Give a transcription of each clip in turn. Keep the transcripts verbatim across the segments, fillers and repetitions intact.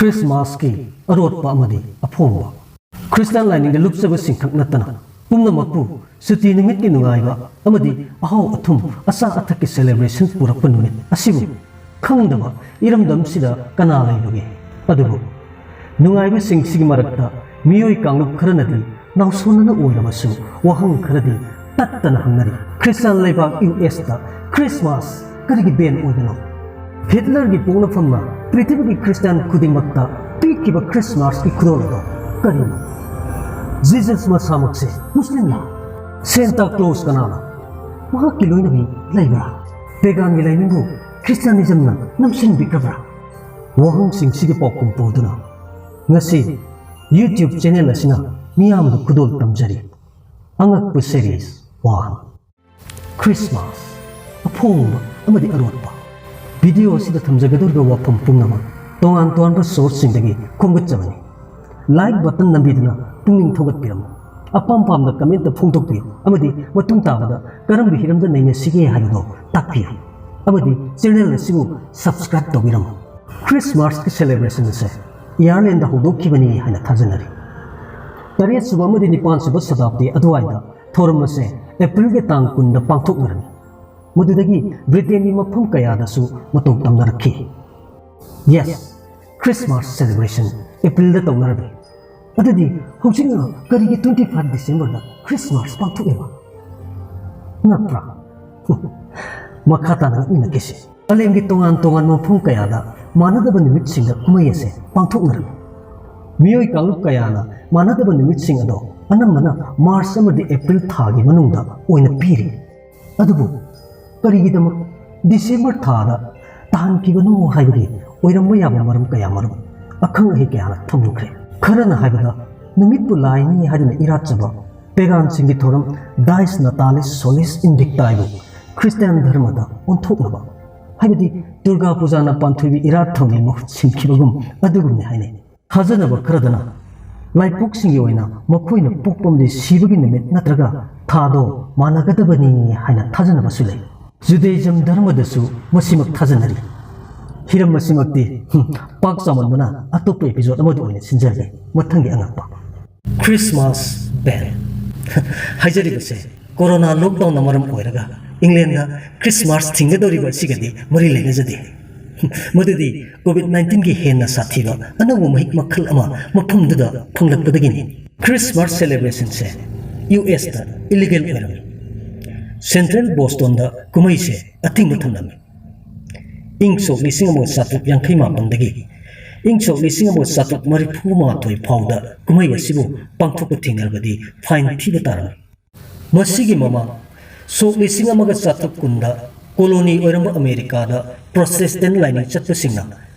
ꯈ꯭ꯔꯤꯁꯃꯥꯁꯀꯤ ꯑꯔꯣꯠꯄ ꯑꯃꯗꯤ ꯑꯐꯣꯡꯕ꯫ ꯈ꯭ꯔꯤꯁꯇꯥꯟ ꯂꯥꯏꯅꯤꯡꯗ ꯂꯨꯞꯆꯕꯁꯤꯡꯈꯛ ꯅꯠꯇꯅ ꯄꯨꯝꯅꯃꯛꯄꯨ ꯁꯨꯇꯤ ꯅꯨꯃꯤꯠꯀꯤ ꯅꯨꯡꯉꯥꯏꯕ ꯑꯃꯗꯤ ꯑꯍꯥꯎ ꯑꯊꯨꯝ, ꯑꯆꯥ ꯑꯊꯛꯀꯤ celebration ꯄꯨꯔꯛꯄ ꯅꯨꯃꯤꯠ ꯑꯁꯤꯕꯨ ꯈꯪꯗꯕ ꯏꯔꯝꯗꯝꯁꯤꯗ ꯀꯅꯥ ꯂꯩꯕꯒꯦ? ꯑꯗꯨꯕꯨ ꯅꯨꯡꯉꯥꯏꯕꯁꯤꯡꯁꯤꯒꯤ ꯃꯔꯛꯇ ꯃꯤꯑꯣꯏ ꯀꯥꯡꯂꯨꯞ ꯈꯔꯅꯗꯤ ꯅꯥꯎꯁꯣꯟꯅꯅ ꯑꯣꯏꯔꯕꯁꯨ ꯋꯥꯍꯪ ꯈꯔꯗꯤ ꯇꯠꯇꯅ ꯍꯪꯅꯔꯤ꯫ ꯈ꯭ꯔꯤꯁꯇꯥꯟ ꯂꯩꯕꯥꯛ ꯌꯨ ꯑꯦꯁꯇ ꯈ꯭ꯔꯤꯁꯃꯥꯁ ꯀꯔꯤꯒꯤ ban ꯑꯣꯏꯕꯅꯣ? ꯍꯤꯠꯂꯔꯒꯤ ꯄꯣꯛꯅꯐꯝꯅ ꯄ꯭ꯔꯤꯊꯤꯕꯤꯒꯤ ꯈ꯭ꯔꯤꯁꯇꯥꯟ ꯈꯨꯗꯤꯡꯃꯛꯇ ꯄꯤꯈꯤꯕ ꯈ꯭ꯔꯤꯁꯃꯥꯁꯀꯤ ꯈꯨꯗꯣꯜ ꯑꯗꯣ ꯀꯔꯤꯅꯣ? ꯖꯤꯖꯁ ꯃꯁꯥꯃꯛꯁꯦ ꯃꯨꯁꯂꯤꯝꯂꯥ? ꯁꯦꯟꯇꯥ ꯀ꯭ꯂꯣꯁ ꯀꯅꯥꯅꯣ? ꯃꯍꯥꯛꯀꯤ ꯂꯣꯏꯅꯕꯤ ꯂꯩꯕ꯭ꯔꯥ? ꯄꯦꯒꯥꯟꯒꯤ ꯂꯥꯏꯅꯤꯡꯕꯨ ꯈ꯭ꯔꯤꯁꯇꯥꯅꯤꯖꯝꯅ ꯅꯝꯁꯤꯟꯕꯤꯈ꯭ꯔꯕ꯭ꯔꯥ? ꯋꯥꯍꯪꯁꯤꯡꯁꯤꯒꯤ ꯄꯥꯎꯈꯨꯝ ꯄꯨꯗꯨꯅ ꯉꯁꯤ YouTube channel ꯑꯁꯤꯅ ꯃꯤꯌꯥꯝꯕꯨ ꯈꯨꯗꯣꯜ ꯇꯝꯖꯔꯤ꯫ ꯑꯉꯛꯄ series one꯫ ꯈ꯭ꯔꯤꯁꯃꯥꯁ, ꯑꯐꯣꯡꯕ ꯑꯃꯗꯤ ꯑꯔꯣꯠꯄ꯫ Video ꯑꯁꯤꯗ ꯊꯝꯖꯒꯗꯧꯔꯤꯕ ꯋꯥꯐꯝ ꯄꯨꯝꯅꯃꯛ ꯇꯣꯉꯥꯟ ꯇꯣꯉꯥꯟꯕ sourceꯁꯤꯡꯗꯒꯤ ꯈꯣꯝꯒꯠꯆꯕꯅꯤ꯫ Like button ꯅꯝꯕꯤꯗꯨꯅ ꯄꯨꯛꯅꯤꯡ ꯊꯧꯒꯠꯄꯤꯔꯝꯃꯨ꯫ ꯑꯄꯥꯝ ꯄꯥꯝꯗ commentꯇ ꯐꯣꯡꯗꯣꯛꯄꯤꯌꯨ ꯑꯃꯗꯤ ꯃꯇꯨꯡ ꯇꯥꯕꯗ ꯀꯔꯝꯕ ꯍꯤꯔꯝꯗ ꯅꯩꯅꯁꯤꯒꯦ ꯍꯥꯏꯕꯗꯨ ꯇꯥꯛꯄꯤꯌꯨ꯫ ꯑꯃꯗꯤ channel ꯑꯁꯤꯕꯨ subscribe ꯇꯧꯕꯤꯔꯝꯃꯨ꯫ ꯈ꯭ꯔꯤꯁꯃꯥꯁꯀꯤ celebration ꯑꯁꯤ Irelandꯗ ꯍꯧꯗꯣꯛꯈꯤꯕꯅꯤ ꯍꯥꯏꯅ ꯊꯥꯖꯅꯔꯤ꯫ ꯇꯔꯦꯠꯁꯨꯕ ꯑꯃꯗꯤ ꯅꯤꯄꯥꯟꯁꯨꯕ ꯁꯇꯥꯕꯗꯤ ꯑꯗꯨꯋꯥꯏꯗ ꯊꯧꯔꯝ ꯑꯁꯦ Aprilꯒꯤ ꯇꯥꯡ ꯀꯨꯟꯗ ꯄꯥꯡꯊꯣꯛꯅꯔꯝꯃꯤ꯫ ꯃꯗꯨꯗꯒꯤ Britainꯒꯤ ꯃꯐꯝ ꯀꯌꯥꯗꯁꯨ ꯃꯇꯧ ꯇꯝꯅꯔꯛꯈꯤ꯫ Yes, Christmas celebration Aprilꯗ ꯇꯧꯅꯔꯝꯃꯤ꯫ ꯑꯗꯨꯗꯤ ꯍꯧꯖꯤꯛꯅ ꯀꯔꯤꯒꯤ twenty five Decemberꯗ ꯈ꯭ꯔꯤꯁꯃꯥꯁ ꯄꯥꯡꯊꯣꯛꯂꯤꯕ? ꯉꯛꯄ꯭ꯔꯥ? ꯃꯈꯥ ꯇꯥꯅ ꯉꯛꯃꯤꯟꯅꯈꯤꯁꯤ꯫ ꯃꯥꯂꯦꯝꯒꯤ ꯇꯣꯉꯥꯟ ꯇꯣꯉꯥꯟꯕ ꯃꯐꯝ ꯀꯌꯥꯗ ꯃꯥꯟꯅꯗꯕ ꯅꯨꯃꯤꯠꯁꯤꯡꯗ ꯀꯨꯝꯍꯩ ꯑꯁꯦ ꯄꯥꯡꯊꯣꯛꯅꯔꯝꯃꯤ꯫ ꯃꯤꯑꯣꯏ ꯀꯥꯡꯂꯨꯞ ꯀꯌꯥꯅ ꯃꯥꯟꯅꯗꯕ ꯅꯨꯃꯤꯠꯁꯤꯡ ꯑꯗꯣ ꯑꯅꯝꯕꯅ March ꯑꯃꯗꯤ April ꯊꯥꯒꯤ ꯃꯅꯨꯡꯗ ꯑꯣꯏꯅ ꯄꯤꯔꯤ꯫ ꯑꯗꯨꯕꯨ ꯀꯔꯤꯒꯤꯗꯃꯛ December ꯊꯥꯗ ꯇꯥꯍꯟꯈꯤꯕꯅꯣ ꯍꯥꯏꯕꯒꯤ ꯑꯣꯏꯔꯝꯕ ꯌꯥꯕ ꯃꯔꯝ ꯀꯌꯥ ꯃꯔꯨꯝ ꯑꯈꯪ ꯑꯍꯩ ꯀꯌꯥꯅ ꯊꯝꯂꯨꯈ꯭ꯔꯦ꯫ ꯈꯔꯅ ꯍꯥꯏꯕꯗ ꯅꯨꯃꯤꯠꯄꯨ ꯂꯥꯏꯅꯤ ꯍꯥꯏꯗꯨꯅ ꯏꯔꯥꯠꯆꯕ ꯄꯦꯒꯥꯟꯁꯤꯡꯒꯤ ꯊꯧꯔꯝ Dies Natalis Solis Invictaꯕꯨ ꯈ꯭ꯔꯤꯁꯇꯤꯌꯥꯟ ꯙꯔꯃꯗ ꯑꯣꯟꯊꯣꯛꯅꯕ, ꯍꯥꯏꯕꯗꯤ ꯗꯨꯔꯒꯥ ꯄꯨꯖꯥꯅ ꯄꯥꯟꯊꯣꯏꯕꯤ ꯏꯔꯥꯠ ꯊꯧꯅꯤ ꯃꯍꯨꯠ ꯁꯤꯟꯈꯤꯕꯒꯨꯝ ꯑꯗꯨꯒꯨꯝꯅꯤ ꯍꯥꯏꯅꯩ꯫ ꯊꯥꯖꯅꯕ ꯈꯔꯗꯅ ꯂꯥꯏꯄꯣꯛꯁꯤꯡꯒꯤ ꯑꯣꯏꯅ ꯃꯈꯣꯏꯅ ꯄꯣꯛꯄ ꯑꯃꯗꯤ ꯁꯤꯕꯒꯤ ꯅꯨꯃꯤꯠ ꯅꯠꯇ꯭ꯔꯒ ꯊꯥꯗꯣ ꯃꯥꯟꯅꯒꯗꯕꯅꯤ ꯍꯥꯏꯅ ꯊꯥꯖꯅꯕꯁꯨ ꯂꯩ꯫ Judaism ꯙꯔꯃꯗꯁꯨ ꯃꯁꯤꯃꯛ ꯊꯥꯖꯅꯔꯤ꯫ ꯍꯤꯔꯝ ꯑꯁꯤꯃꯛꯇꯤ ꯄꯥꯛ ꯆꯥꯎꯃꯟꯕꯅ ꯑꯇꯣꯞꯄ episode ꯑꯃꯗ ꯑꯣꯏꯅ ꯁꯤꯟꯖꯔꯒꯦ꯫ ꯃꯊꯪꯒꯤ ꯑꯉꯛꯄ꯫ Christmas ban꯫ ꯍꯥꯏꯖꯔꯤꯕꯁꯦ ꯀꯣꯔꯣꯅꯥ lockdownꯅ ꯃꯔꯝ ꯑꯣꯏꯔꯒ ꯏꯪꯂꯦꯟꯗ Christmas ꯊꯤꯡꯒꯗꯧꯔꯤꯕ ꯑꯁꯤꯒꯗꯤ ꯃꯔꯤ ꯂꯩꯅꯖꯗꯦ꯫ ꯃꯗꯨꯗꯤ COVID nineteenꯒꯤ ꯍꯦꯟꯅ ꯁꯥꯊꯤꯕ ꯑꯅꯧꯕ ꯃꯍꯤꯛ ꯃꯈꯜ ꯑꯃ ꯃꯐꯝꯗꯨꯗ ꯐꯪꯂꯛꯄꯗꯒꯤꯅꯤ꯫ Christmas celebrationꯁꯦ USꯇ illegal ꯑꯣꯏꯔꯝꯃꯤ꯫ Central Bostonꯗ ꯀꯨꯝꯍꯩꯁꯦ ꯑꯊꯤꯡꯕ ꯊꯝꯂꯝꯃꯤ꯫ ꯏꯪ ꯁꯣꯛ ꯂꯤꯁꯤꯡ ꯑꯃꯒ ꯆꯥꯇ꯭ꯔꯨꯛ ꯌꯥꯡꯈꯩ ꯃꯥꯄꯟꯗꯒꯤ ꯏꯪ ꯁꯣꯛ ꯂꯤꯁꯤꯡ ꯑꯃꯒ ꯆꯥꯇ꯭ꯔꯨꯛ ꯃꯔꯤꯐꯨ ꯃꯥꯊꯣꯏ ꯐꯥꯎꯗ ꯀꯨꯝꯍꯩ ꯑꯁꯤꯕꯨ ꯄꯥꯡꯊꯣꯛꯄ ꯊꯤꯡꯅꯔꯕꯗꯤ fine ꯊꯤꯕ ꯇꯥꯔꯝꯃꯤ꯫ ꯃꯁꯤꯒꯤ ꯃꯃꯥꯡ ꯁꯣꯛ ꯂꯤꯁꯤꯡ ꯑꯃꯒ ꯆꯥꯇ꯭ꯔꯨꯛ ꯀꯨꯟꯗ colony ꯑꯣꯏꯔꯝꯕ ꯑꯃꯦꯔꯤꯀꯥꯗ Protestant ꯂꯥꯏꯅꯤꯡ ꯆꯠꯄꯁꯤꯡꯅ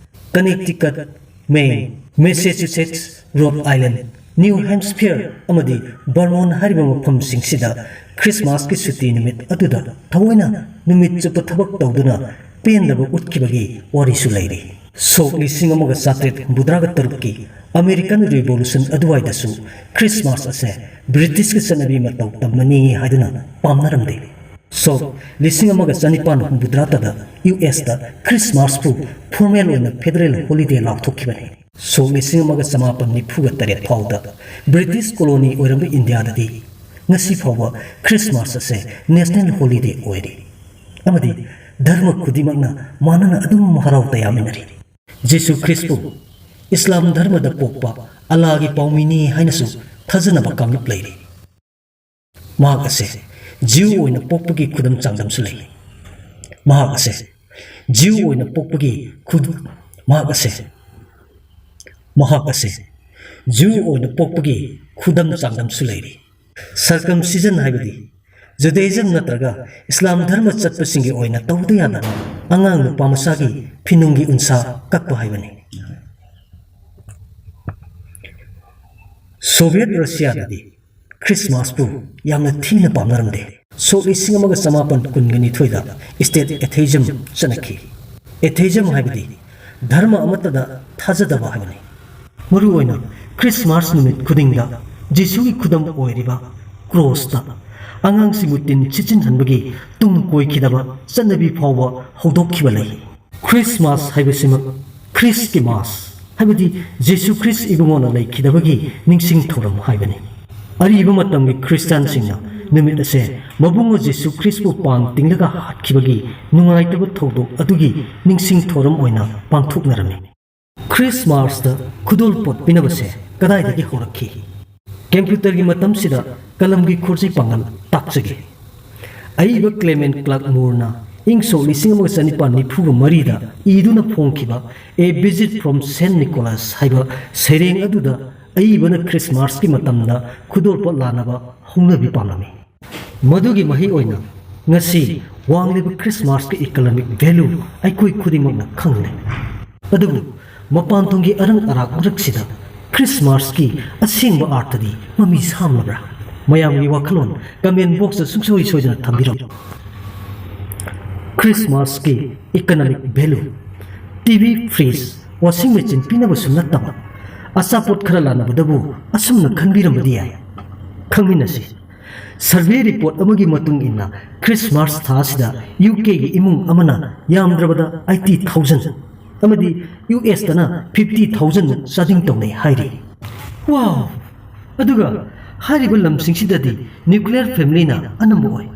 Connecticut, Maine, Massachusetts, Rhode Island, New Hampshire ꯑꯃꯗꯤ Vermont ꯍꯥꯏꯔꯤꯕ ꯃꯐꯝꯁꯤꯡꯁꯤꯗ Christmasꯀꯤ ꯁꯨꯇꯤ ꯅꯨꯃꯤꯠ ꯑꯗꯨꯗ ꯊꯑꯣꯏꯅ ꯅꯨꯃꯤꯠ ꯆꯨꯞꯄ ꯊꯕꯛ ꯇꯧꯗꯨꯅ ꯄꯦꯟꯗꯕ ꯎꯠꯈꯤꯕꯒꯤ ꯋꯥꯔꯤꯁꯨ ꯂꯩꯔꯤ꯫ ꯁꯣꯛ ꯂꯤꯁꯤꯡ ꯑꯃꯒ ꯆꯥꯇ꯭ꯔꯦꯠ ꯍꯨꯝꯐꯨꯇꯔꯥꯒ ꯇꯔꯨꯛꯀꯤ American Revolution ꯑꯗꯨꯋꯥꯏꯗꯁꯨ Christmas ꯑꯁꯦ Britishꯀꯤ ꯆꯠꯅꯕꯤ ꯃꯇꯧ ꯇꯝꯕꯅꯤ ꯍꯥꯏꯗꯨꯅ ꯄꯥꯝꯅꯔꯝꯗꯦ꯫ ꯁꯣꯛ ꯂꯤꯁꯤꯡ ꯑꯃꯒ ꯆꯅꯤꯄꯥꯟ ꯍꯨꯝꯐꯨꯇꯔꯥꯗ USꯇ Christmasꯄꯨ formal ꯑꯣꯏꯅ federal holiday ꯂꯥꯎꯊꯣꯛꯈꯤꯕꯅꯤ꯫ ꯁꯣꯛ ꯂꯤꯁꯤꯡ ꯑꯃꯒ ꯆꯃꯥꯄꯟ ꯅꯤꯐꯨꯒ ꯇꯔꯦꯠ ꯐꯥꯎꯗ British colony ꯑꯣꯏꯔꯝꯕ ꯏꯟꯗꯤꯌꯥꯗꯗꯤ ꯉꯁꯤ ꯐꯥꯎꯕ Christmas ꯑꯁꯦ national holiday ꯑꯣꯏꯔꯤ ꯑꯃꯗꯤ ꯙꯔꯃ ꯈꯨꯗꯤꯡꯃꯛꯅ ꯃꯥꯟꯅꯅ ꯑꯗꯨꯝ ꯍꯔꯥꯎ ꯇꯌꯥꯃꯤꯟꯅꯔꯤ꯫ ꯖꯤꯁꯨ ꯈ꯭ꯔꯤꯁꯄꯨ ꯏꯁꯂꯥꯝ ꯙꯔꯃꯗ ꯄꯣꯛꯄ ꯑꯜꯂꯥꯒꯤ ꯄꯥꯎꯃꯤꯅꯤ ꯍꯥꯏꯅꯁꯨ ꯊꯥꯖꯅꯕ ꯀꯥꯡꯂꯨꯞ ꯂꯩꯔꯤ꯫ ꯃꯍꯥꯛ ꯑꯁꯦ ꯖꯤꯎ ꯑꯣꯏꯅ ꯄꯣꯛꯄꯒꯤ ꯈꯨꯗꯝ ꯆꯥꯡꯗꯝꯁꯨ ꯂꯩ꯫ ꯃꯍꯥꯛ ꯑꯁꯦ ꯖꯤꯎ ꯑꯣꯏꯅ ꯄꯣꯛꯄꯒꯤ ꯈꯨꯗ-, ꯃꯍꯥꯛ ꯑꯁꯦ, ꯃꯍꯥꯛ ꯑꯁꯦ ꯖꯤꯎ ꯑꯣꯏꯅ ꯄꯣꯛꯄꯒꯤ ꯈꯨꯗꯝ ꯆꯥꯡꯗꯝꯁꯨ ꯂꯩꯔꯤ꯫ Circumcision ꯍꯥꯏꯕꯗꯤ Judaism ꯅꯠꯇ꯭ꯔꯒ ꯏꯁꯂꯥꯝ ꯙꯔꯃ ꯆꯠꯄꯁꯤꯡꯒꯤ ꯑꯣꯏꯅ ꯇꯧꯗ ꯌꯥꯗꯕ ꯑꯉꯥꯡ ꯅꯨꯄꯥ ꯃꯆꯥꯒꯤ ꯐꯤꯅꯨꯡꯒꯤ ꯎꯟꯁꯥ ꯀꯛꯄ ꯍꯥꯏꯕꯅꯤ꯫ Soviet Russiaꯗꯗꯤ Christmasꯄꯨ ꯌꯥꯝꯅ ꯊꯤꯅ ꯄꯥꯝꯅꯔꯝꯗꯦ꯫ ꯁꯣꯛ ꯂꯤꯁꯤꯡ ꯑꯃꯒ ꯆꯃꯥꯄꯟ ꯀꯨꯟꯒ ꯅꯤꯊꯣꯏꯗ state atheism ꯆꯠꯅꯈꯤ꯫ Atheism ꯍꯥꯏꯕꯗꯤ ꯙꯔꯃ ꯑꯃꯠꯇꯗ ꯊꯥꯖꯗꯕ ꯍꯥꯏꯕꯅꯤ꯫ ꯃꯔꯨꯑꯣꯏꯅ Christmas ꯅꯨꯃꯤꯠ ꯈꯨꯗꯤꯡꯗ ꯖꯤꯁꯨꯒꯤ ꯈꯨꯗꯝ ꯑꯣꯏꯔꯤꯕ crossꯇ ꯑꯉꯥꯡꯁꯤꯡꯕꯨ ꯇꯤꯟ ꯁꯤꯠꯆꯤꯟꯍꯟꯕꯒꯤ ꯇꯨꯡ ꯀꯣꯏꯈꯤꯗꯕ ꯆꯠꯅꯕꯤ ꯐꯥꯎꯕ ꯍꯧꯗꯣꯛꯈꯤꯕ ꯂꯩ꯫ ꯈ꯭ꯔꯤꯁꯃꯥꯁ ꯍꯥꯏꯕꯁꯤꯃꯛ ꯈ꯭ꯔꯤꯁꯀꯤ ꯃꯥꯁ, ꯍꯥꯏꯕꯗꯤ ꯖꯤꯁꯨ ꯈ꯭ꯔꯤꯁ ꯏꯕꯨꯡꯉꯣꯅ ꯂꯩꯈꯤꯗꯕꯒꯤ ꯅꯤꯡꯁꯤꯡ ꯊꯧꯔꯝ ꯍꯥꯏꯕꯅꯤ꯫ ꯑꯔꯤꯕ ꯃꯇꯝꯒꯤ ꯈ꯭ꯔꯤꯁꯇꯥꯟꯁꯤꯡꯅ ꯅꯨꯃꯤꯠ ꯑꯁꯦ ꯃꯕꯨꯡꯉꯣ ꯖꯤꯁꯨ ꯈ꯭ꯔꯤꯁꯄꯨ ꯄꯥꯡ ꯇꯤꯡꯂꯒ ꯍꯥꯠꯈꯤꯕꯒꯤ ꯅꯨꯡꯉꯥꯏꯇꯕ ꯊꯧꯗꯣꯛ ꯑꯗꯨꯒꯤ ꯅꯤꯡꯁꯤꯡ ꯊꯧꯔꯝ ꯑꯣꯏꯅ ꯄꯥꯡꯊꯣꯛꯅꯔꯝꯃꯤ꯫ ꯈ꯭ꯔꯤꯁꯃꯥꯁꯇ ꯈꯨꯗꯣꯜꯄꯣꯠ ꯄꯤꯅꯕꯁꯦ ꯀꯗꯥꯏꯗꯒꯤ ꯍꯧꯔꯛꯈꯤ? ꯀꯝꯄ꯭ꯌꯨꯇꯔꯒꯤ ꯃꯇꯝꯁꯤꯗ ꯀꯂꯝꯒꯤ ꯈꯣꯔꯖꯤ ꯄꯥꯡꯒꯜ ꯇꯥꯛꯆꯒꯦ꯫ ꯑꯏꯕ ꯀ꯭ꯂꯦꯃꯦꯟ ꯀ꯭ꯂꯥꯔꯛ ꯃꯨꯔꯅ ꯏꯪ ꯁꯣꯛ ꯂꯤꯁꯤꯡ ꯑꯃꯒ ꯆꯅꯤꯄꯥꯟ ꯅꯤꯐꯨꯒ ꯃꯔꯤꯗ ꯏꯗꯨꯅ ꯐꯣꯡꯈꯤꯕ A Visit from Saint Nicholas ꯍꯥꯏꯕ ꯁꯩꯔꯦꯡ ꯑꯗꯨꯗ ꯑꯏꯕꯅ ꯈ꯭ꯔꯤꯁꯃꯥꯁꯀꯤ ꯃꯇꯝꯗ ꯈꯨꯗꯣꯜꯄꯣꯠ ꯂꯥꯟꯅꯕ ꯍꯧꯅꯕꯤ ꯄꯥꯝꯂꯝꯃꯤ꯫ ꯃꯗꯨꯒꯤ ꯃꯍꯩ ꯑꯣꯏꯅ ꯉꯁꯤ ꯋꯥꯡꯂꯤꯕ ꯈ꯭ꯔꯤꯁꯃꯥꯁꯀꯤ economic value ꯑꯩꯈꯣꯏ ꯈꯨꯗꯤꯡꯃꯛꯅ ꯈꯪꯂꯦ꯫ ꯑꯗꯨꯕꯨ ꯃꯄꯥꯟ ꯊꯣꯡꯒꯤ ꯑꯔꯪ ꯑꯔꯥꯛ ꯃꯔꯛꯁꯤꯗ ꯈ꯭ꯔꯤꯁꯃꯥꯁꯀꯤ ꯑꯁꯦꯡꯕ ꯑꯥꯔꯊꯗꯤ ꯃꯃꯤ ꯁꯥꯝꯂꯕ꯭ꯔꯥ? ꯃꯌꯥꯝꯒꯤ ꯋꯥꯈꯜꯂꯣꯟ comment boxꯇ ꯁꯨꯡꯁꯣꯏ ꯁꯣꯏꯗꯅ ꯊꯝꯕꯤꯔꯝꯃꯨ꯫ ꯈ꯭ꯔꯤꯁꯃꯥꯁꯀꯤ economic value, TV, fridge, washing machine ꯄꯤꯅꯕꯁꯨ ꯅꯠꯇꯕ ꯑꯆꯥꯄꯣꯠ ꯈꯔ ꯂꯥꯟꯅꯕꯗꯕꯨ ꯑꯁꯨꯝꯅ ꯈꯟꯕꯤꯔꯝꯕꯗꯤ ꯌꯥꯏ꯫ ꯈꯪꯃꯤꯟꯅꯁꯤ꯫ ꯁꯔꯚꯦ ꯔꯤꯄꯣꯔꯠ ꯑꯃꯒꯤ ꯃꯇꯨꯡ ꯏꯟꯅ ꯈ꯭ꯔꯤꯁꯃꯥꯁ ꯊꯥ ꯑꯁꯤꯗ ꯌꯨ ꯀꯦꯒꯤ ꯏꯃꯨꯡ ꯑꯃꯅ ꯌꯥꯝꯗ꯭ꯔꯕꯗ ꯑꯩꯠꯇꯤ ꯊꯥꯎꯖꯟ ꯑꯃꯗꯤ ꯌꯨ ꯑꯦꯁꯇꯅ ꯐꯤꯐꯇꯤ ꯊꯥꯎꯖꯟꯃꯨꯛ ꯆꯥꯗꯤꯡ ꯇꯧꯅꯩ ꯍꯥꯏꯔꯤ꯫ ꯋꯥꯎ! ꯑꯗꯨꯒ ꯍꯥꯏꯔꯤꯕ ꯂꯝꯁꯤꯡꯁꯤꯗꯗꯤ ꯅ꯭ꯌꯨꯀ꯭ꯂꯤꯌꯔ ꯐꯦꯃꯤꯂꯤꯅ ꯑꯅꯝꯕ ꯑꯣꯏ꯫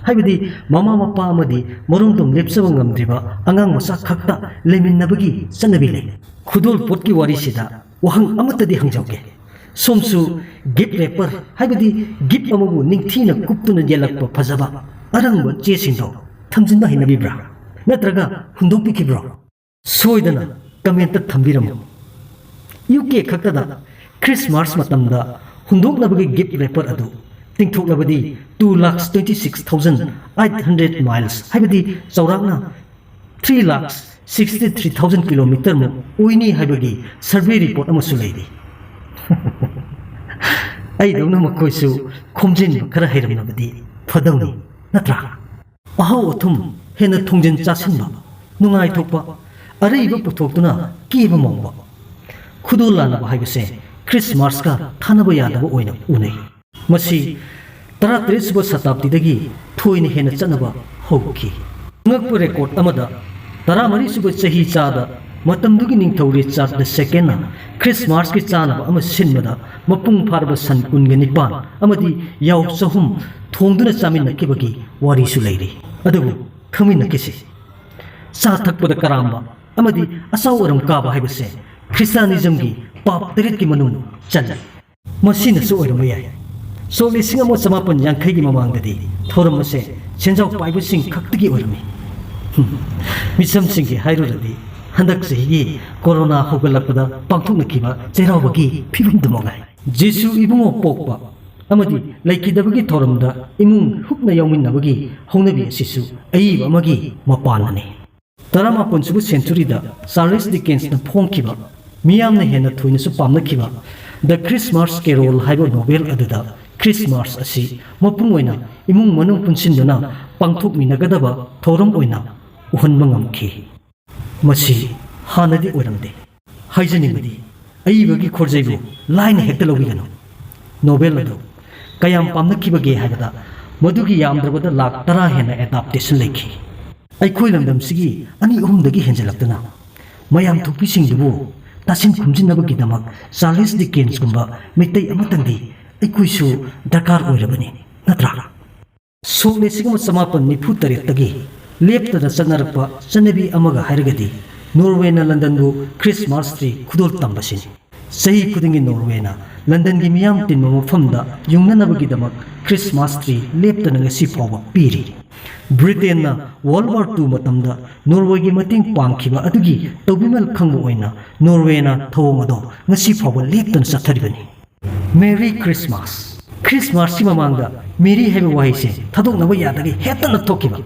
ꯍꯥꯏꯕꯗꯤ ꯃꯃꯥ ꯃꯄꯥ ꯑꯃꯗꯤ ꯃꯔꯣꯝꯗꯣꯝ ꯂꯦꯞꯆꯕ ꯉꯝꯗ꯭ꯔꯤꯕ ꯑꯉꯥꯡ ꯃꯆꯥ ꯈꯛꯇ ꯂꯩꯃꯤꯟꯅꯕꯒꯤ ꯆꯠꯅꯕꯤ ꯂꯩ꯫ ꯈꯨꯗꯣꯜꯄꯣꯠꯀꯤ ꯋꯥꯔꯤꯁꯤꯗ ꯋꯥꯍꯪ ꯑꯃꯠꯇꯗꯤ ꯍꯪꯖꯍꯧꯒꯦ꯫ ꯁꯣꯝꯁꯨ ꯒꯤꯐ ꯔꯦꯄꯔ, ꯍꯥꯏꯕꯗꯤ ꯒꯤꯐ ꯑꯃꯕꯨ ꯅꯤꯡꯊꯤꯅ ꯀꯨꯞꯇꯨꯅ ꯌꯦꯜꯂꯛꯄ ꯐꯖꯕ ꯑꯔꯪꯕ ꯆꯦꯁꯤꯡꯗꯣ ꯊꯝꯖꯤꯟꯕ ꯍꯩꯅꯕꯤꯕ꯭ꯔꯥ? ꯅꯠꯇ꯭ꯔꯒ ꯍꯨꯟꯗꯣꯛꯄꯤꯈꯤꯕ꯭ꯔꯣ? ꯁꯣꯏꯗꯅ comment ꯊꯝꯕꯤꯔꯝꯃꯨ꯫ ꯌꯨ ꯀꯦ ꯈꯛꯇꯗ ꯈ꯭ꯔꯤꯁꯃꯥꯁ ꯃꯇꯝꯗ ꯍꯨꯟꯗꯣꯛꯅꯕꯒꯤ ꯒꯤꯐ ꯔꯦꯄꯔ ꯑꯗꯨ ꯇꯤꯡꯊꯣꯛꯂꯕꯗꯤ two lakhs twenty six thousand eight hundred miles, ꯍꯥꯏꯕꯗꯤ ꯆꯥꯎꯔꯥꯛꯅ three lakhs sixty three thousand kilometermꯨꯛ ꯑꯣꯏꯅꯤ ꯍꯥꯏꯕꯒꯤ ꯁꯔꯚꯦ ꯔꯤꯄꯣꯔꯠ ꯑꯃꯁꯨ ꯂꯩꯔꯤ꯫ ꯑꯩꯗꯧꯅ ꯃꯈꯣꯏꯁꯨ ꯈꯣꯝꯖꯤꯟꯕ ꯈꯔ ꯍꯩꯔꯝꯂꯕꯗꯤ ꯐꯗꯧꯅꯤ, ꯅꯠꯇ꯭ꯔꯥ? ꯑꯍꯥꯎ ꯑꯊꯨꯝ ꯍꯦꯟꯅ ꯊꯣꯡꯖꯤꯟ ꯆꯥꯁꯤꯟꯕ, ꯅꯨꯡꯉꯥꯏꯊꯣꯛꯄ, ꯑꯔꯩꯕ ꯄꯨꯊꯣꯛꯇꯨꯅ ꯀꯦꯕ ꯃꯧꯕ꯫ ꯈꯨꯗꯣꯜ ꯂꯥꯟꯅꯕ ꯍꯥꯏꯕꯁꯦ ꯈ꯭ꯔꯤꯁꯃꯥꯁꯀ ꯊꯥꯅꯕ ꯌꯥꯗꯕ ꯑꯣꯏꯅ ꯎꯅꯩ꯫ ꯃꯁꯤ ꯇꯔꯥꯇꯔꯦꯠꯁꯨꯕ ꯁꯇꯥꯕꯗꯤꯗꯒꯤ ꯊꯣꯏꯅ ꯍꯦꯟꯅ ꯆꯠꯅꯕ ꯍꯧꯈꯤ꯫ ꯑꯉꯛꯄ ꯔꯦꯀꯣꯔꯗ ꯑꯃꯗ ꯇꯔꯥꯃꯔꯤꯁꯨꯕ ꯆꯍꯤ ꯆꯥꯗ ꯃꯇꯝꯗꯨꯒꯤ ꯅꯤꯡꯊꯧ ꯔꯤꯆꯥꯔꯗ ꯗ ꯁꯦꯀꯦꯟꯅ ꯈ꯭ꯔꯤꯁꯃꯥꯁꯀꯤ ꯆꯥꯅꯕ ꯑꯃ ꯁꯤꯟꯕꯗ ꯃꯄꯨꯡ ꯐꯥꯔꯕ ꯁꯟ ꯀꯨꯟꯒ ꯅꯤꯄꯥꯟ ꯑꯃꯗꯤ ꯌꯥꯎ ꯆꯍꯨꯝ ꯊꯣꯡꯗꯨꯅ ꯆꯥꯃꯤꯟꯅꯈꯤꯕꯒꯤ ꯋꯥꯔꯤꯁꯨ ꯂꯩꯔꯤ꯫ ꯑꯗꯨꯕꯨ ꯈꯪꯃꯤꯟꯅꯈꯤꯁꯤ꯫ ꯆꯥ ꯊꯛꯄꯗ ꯀꯔꯥꯝꯕ ꯑꯃꯗꯤ ꯑꯆꯥꯎ ꯑꯔꯝ ꯀꯥꯕ ꯍꯥꯏꯕꯁꯦ ꯈ꯭ꯔꯤꯁꯇꯥꯅꯤꯖꯝꯒꯤ ꯄꯥꯞ ꯇꯔꯦꯠꯀꯤ ꯃꯅꯨꯡ ꯆꯜꯂꯤ꯫ ꯃꯁꯤꯅꯁꯨ ꯑꯣꯏꯔꯝꯕ ꯌꯥꯏ, ꯁꯣꯛ ꯂꯤꯁꯤꯡ ꯑꯃ ꯆꯃꯥꯄꯟ ꯌꯥꯡꯈꯩꯒꯤ ꯃꯃꯥꯡꯗꯗꯤ ꯊꯧꯔꯝ ꯑꯁꯦ ꯁꯦꯟꯖꯥꯎ ꯄꯥꯏꯕꯁꯤꯡ ꯈꯛꯇꯒꯤ ꯑꯣꯏꯔꯝꯃꯤ꯫ ꯍꯨꯝ, ꯃꯤꯆꯝꯁꯤꯡꯒꯤ ꯍꯥꯏꯔꯨꯔꯗꯤ ꯍꯟꯗꯛ ꯆꯍꯤꯒꯤ ꯀꯣꯔꯣꯅꯥ ꯍꯧꯒꯠꯂꯛꯄꯗ ꯄꯥꯡꯊꯣꯛꯅꯈꯤꯕ ꯆꯩꯔꯥꯎꯕꯒꯤ ꯐꯤꯕꯝꯗꯨ ꯃꯉꯥꯏ꯫ ꯖꯤꯁꯨ ꯏꯕꯨꯡꯉꯣ ꯄꯣꯛꯄ ꯑꯃꯗꯤ ꯂꯩꯈꯤꯗꯕꯒꯤ ꯊꯧꯔꯝꯗ ꯏꯃꯨꯡ ꯍꯨꯞꯅ ꯌꯥꯎꯃꯤꯟꯅꯕꯒꯤ ꯍꯧꯅꯕꯤ ꯑꯁꯤꯁꯨ ꯑꯏꯕ ꯑꯃꯒꯤ ꯃꯄꯥꯟꯅꯅꯤ꯫ ꯇꯔꯥꯃꯥꯄꯟꯁꯨꯕ ꯁꯦꯟꯆꯨꯔꯤꯗ ꯆꯥꯔꯂꯤꯁ ꯗꯤꯀꯦꯟꯁꯅ ꯐꯣꯡꯈꯤꯕ, ꯃꯤꯌꯥꯝꯅ ꯍꯦꯟꯅ ꯊꯣꯏꯅꯁꯨ ꯄꯥꯝꯅꯈꯤꯕ ꯗ ꯈ꯭ꯔꯤꯁꯃꯥꯁ ꯀꯦꯔꯣꯜ ꯍꯥꯏꯕ ꯅꯣꯚꯦꯜ ꯑꯗꯨꯗ ꯈ꯭ꯔꯤꯁꯃꯥꯁ ꯑꯁꯤ ꯃꯄꯨꯡ ꯑꯣꯏꯅ ꯏꯃꯨꯡ ꯃꯅꯨꯡ ꯄꯨꯟꯁꯤꯟꯗꯨꯅ ꯄꯥꯡꯊꯣꯛꯃꯤꯟꯅꯒꯗꯕ ꯊꯧꯔꯝ ꯑꯣꯏꯅ ꯎꯍꯟꯕ ꯉꯝꯈꯤ꯫ ꯃꯁꯤ ꯍꯥꯟꯅꯗꯤ ꯑꯣꯏꯔꯝꯗꯦ꯫ ꯍꯥꯏꯖꯅꯤꯡꯕꯗꯤ, ꯑꯏꯕꯒꯤ ꯈꯣꯔꯖꯩꯕꯨ ꯂꯥꯏꯅ ꯍꯦꯛꯇ ꯂꯧꯕꯤꯒꯅꯨ꯫ ꯅꯣꯚꯦꯜ ꯑꯗꯨ ꯀꯌꯥꯝ ꯄꯥꯝꯅꯈꯤꯕꯒꯦ ꯍꯥꯏꯕꯗ, ꯃꯗꯨꯒꯤ ꯌꯥꯝꯗ꯭ꯔꯕꯗ ꯂꯥꯛ ꯇꯔꯥ ꯍꯦꯟꯅ ꯑꯦꯗꯥꯞꯇꯦꯁꯟ ꯂꯩꯈꯤ꯫ ꯑꯩꯈꯣꯏ ꯂꯝꯗꯝꯁꯤꯒꯤ ꯑꯅꯤ ꯑꯍꯨꯝꯗꯒꯤ ꯍꯦꯟꯖꯤꯜꯂꯛꯇꯅ ꯃꯌꯥꯝ ꯊꯣꯛꯄꯤꯁꯤꯡꯗꯨꯕꯨ ꯇꯥꯁꯤꯟ ꯈꯨꯝꯖꯤꯟꯅꯕꯒꯤꯗꯃꯛ ꯆꯥꯔꯂꯤꯁ ꯗꯤꯀꯦꯟꯁꯀꯨꯝꯕ ꯃꯤꯇꯩ ꯑꯃꯇꯪꯗꯤ ꯑꯩꯈꯣꯏꯁꯨ ꯗꯔꯀꯥꯔ ꯑꯣꯏꯔꯕꯅꯤ, ꯅꯠꯇ꯭ꯔꯥ? ꯁꯣꯛ ꯂꯤꯁꯤꯡ ꯑꯃ ꯆꯃꯥꯄꯟ ꯅꯤꯐꯨ ꯇꯔꯦꯠꯇꯒꯤ ꯂꯦꯞꯇꯅ ꯆꯠꯅꯔꯛꯄ ꯆꯠꯅꯕꯤ ꯑꯃꯒ ꯍꯥꯏꯔꯒꯗꯤ ꯅꯣꯔꯋꯦꯅ ꯂꯟꯗꯟꯕꯨ ꯈ꯭ꯔꯤꯁꯃꯥꯁ ꯇ꯭ꯔꯤ ꯈꯨꯗꯣꯜ ꯇꯝꯕꯁꯤꯅꯤ꯫ ꯆꯍꯤ ꯈꯨꯗꯤꯡꯒꯤ ꯅꯣꯔꯋꯦꯅ ꯂꯟꯗꯟꯒꯤ ꯃꯤꯌꯥꯝ ꯇꯤꯟꯕ ꯃꯐꯝꯗ ꯌꯨꯡꯅꯅꯕꯒꯤꯗꯃꯛ ꯈ꯭ꯔꯤꯁꯃꯥꯁ ꯇ꯭ꯔꯤ ꯂꯦꯞꯇꯅ ꯉꯁꯤ ꯐꯥꯎꯕ ꯄꯤꯔꯤ꯫ ꯕ꯭ꯔꯤꯇꯦꯟꯅ ꯋꯥꯔꯜ ꯋꯥꯔ ꯇꯨ ꯃꯇꯝꯗ ꯅꯣꯔꯋꯦꯒꯤ ꯃꯇꯦꯡ ꯄꯥꯡꯈꯤꯕ ꯑꯗꯨꯒꯤ ꯇꯧꯕꯤꯃꯜ ꯈꯪꯕ ꯑꯣꯏꯅ ꯅꯣꯔꯋꯦꯅ ꯊꯧꯑꯣꯡ ꯑꯗꯣ ꯉꯁꯤ ꯐꯥꯎꯕ ꯂꯦꯞꯇꯅ ꯆꯠꯊꯔꯤꯕꯅꯤ꯫ ꯃꯦꯔꯤ ꯈ꯭ꯔꯤꯁꯃꯥꯁ꯫ ꯈ꯭ꯔꯤꯁꯃꯥꯁꯀꯤ ꯃꯃꯥꯡꯗ ꯃꯦꯔꯤ ꯍꯥꯏꯕ ꯋꯥꯍꯩꯁꯦ ꯊꯥꯗꯣꯛꯅꯕ ꯌꯥꯗꯒꯦ ꯍꯦꯛꯇꯅ ꯊꯣꯛꯈꯤꯕ꯫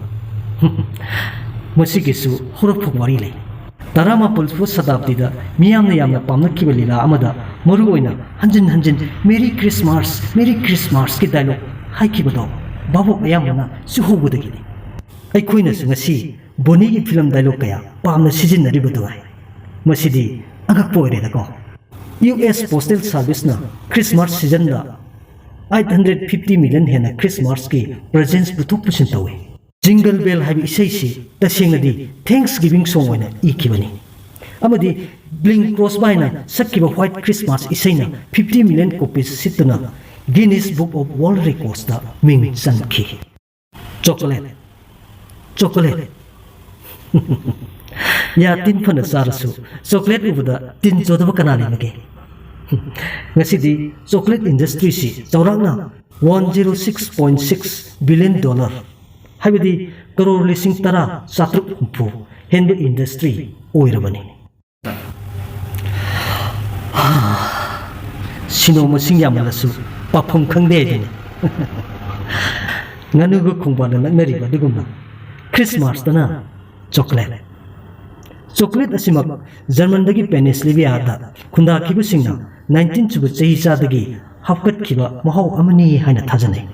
ꯃꯁꯤꯒꯤꯁꯨ ꯍꯧꯔꯛꯐꯝ ꯋꯥꯔꯤ ꯂꯩ꯫ ꯇꯔꯥꯃꯥꯄꯜꯁꯨꯕ ꯁꯇꯥꯕꯗꯤꯗ ꯃꯤꯌꯥꯝꯅ ꯌꯥꯝꯅ ꯄꯥꯝꯅꯈꯤꯕ ꯂꯤꯂꯥ ꯑꯃꯗ ꯃꯔꯨꯑꯣꯏꯅ ꯍꯟꯖꯤꯟ ꯍꯟꯖꯤꯟ "ꯃꯦꯔꯤ ꯈ꯭ꯔꯤꯁꯃꯥꯁ, ꯃꯦꯔꯤ ꯈ꯭ꯔꯤꯁꯃꯥꯁꯀꯤ" ꯗꯥꯏꯂꯣꯒ ꯍꯥꯏꯈꯤꯕꯗꯣ ꯚꯥꯕꯣꯛ ꯑꯌꯥꯝꯕꯅ ꯆꯨꯍꯧꯕꯗꯒꯤꯅꯤ꯫ ꯑꯩꯈꯣꯏꯅꯁꯨ ꯉꯁꯤ ꯕꯣꯅꯤꯒꯤ ꯐꯤꯂꯝ ꯗꯥꯏꯂꯣꯒ ꯀꯌꯥ ꯄꯥꯝꯅ ꯁꯤꯖꯤꯟꯅꯔꯤꯕꯗꯨ ꯉꯥꯏ꯫ ꯃꯁꯤꯗꯤ ꯑꯉꯛꯄ ꯑꯣꯏꯔꯦꯗꯀꯣ꯫ ꯌꯨ ꯑꯦꯁ ꯄꯣꯁꯇꯦꯜ ꯁꯥꯔꯚꯤꯁꯅ ꯈ꯭ꯔꯤꯁꯃꯥꯁ ꯁꯤꯖꯟꯗ ꯑꯩꯠ ꯍꯟꯗ꯭ꯔꯦꯠ ꯐꯤꯐꯇꯤ ꯃꯤꯂꯤꯌꯟ ꯍꯦꯟꯅ ꯈ꯭ꯔꯤꯁꯃꯥꯁꯀꯤ ꯄ꯭ꯔꯦꯖꯦꯟꯁ ꯄꯨꯊꯣꯛ ꯄꯨꯁꯤꯟ ꯇꯧꯏ꯫ Jingle Bell ꯍꯥꯏꯕ ꯏꯁꯩꯁꯤ ꯇꯁꯦꯡꯅꯗꯤ Thanksgiving song ꯑꯣꯏꯅ ꯏꯈꯤꯕꯅꯤ꯫ ꯑꯃꯗꯤ Bing Crosbyꯅ ꯁꯛꯈꯤꯕ White Christmas ꯏꯁꯩꯅ fifty million copies ꯁꯤꯠꯇꯨꯅ Guinness Book of World Recordsꯇ ꯃꯤꯡ ꯆꯟꯈꯤ꯫ Chocolate, chocolate. ꯌꯥ ꯇꯤꯟ ꯐꯅ ꯆꯥꯔꯁꯨ ꯆꯣꯀꯣꯂꯦꯠ ꯎꯕꯗ ꯇꯤꯟ ꯆꯣꯗꯕ ꯀꯅꯥ ꯂꯩꯕꯒꯦ? ꯉꯁꯤꯗꯤ ꯆꯣꯀꯣꯂꯦꯠ industryꯁꯤ ꯆꯥꯎꯔꯥꯛꯅ one zero six point six billion dollar, ꯍꯥꯏꯕꯗꯤ ꯀꯔꯣꯔ ꯂꯤꯁꯤꯡ ꯇꯔꯥ ꯆꯥꯇ꯭ꯔꯨꯛ ꯍꯨꯝꯐꯨ ꯍꯦꯟꯕ industry ꯑꯣꯏꯔꯕꯅꯤ꯫ ꯁꯤꯅꯣ ꯃꯁꯤꯡ ꯌꯥꯝꯃꯜꯂꯁꯨ ꯄꯥꯐꯝ ꯈꯪꯗꯦ ꯍꯥꯏꯗꯨꯅꯤ꯫ ꯉꯥꯅꯨꯒ ꯈꯣꯡꯕꯥꯜꯗ ꯅꯛꯅꯔꯤꯕ ꯑꯗꯨꯒꯨꯝꯅ Christmasꯇꯅ ꯆꯣꯀꯣꯂꯦꯠ꯫ ꯆꯣꯀꯣꯂꯦꯠ ꯑꯁꯤꯃꯛ ꯖꯔꯃꯟꯗꯒꯤ ꯄꯦꯅꯤꯁꯂꯤꯚꯤꯌꯥꯗ ꯈꯨꯟꯗꯥꯈꯤꯕꯁꯤꯡꯅ nineteenth ꯁꯨꯕ ꯆꯍꯤꯆꯥꯗꯒꯤ ꯍꯥꯞꯀꯠꯈꯤꯕ ꯃꯍꯥꯎ ꯑꯃꯅꯤ ꯍꯥꯏꯅ ꯊꯥꯖꯅꯩ꯫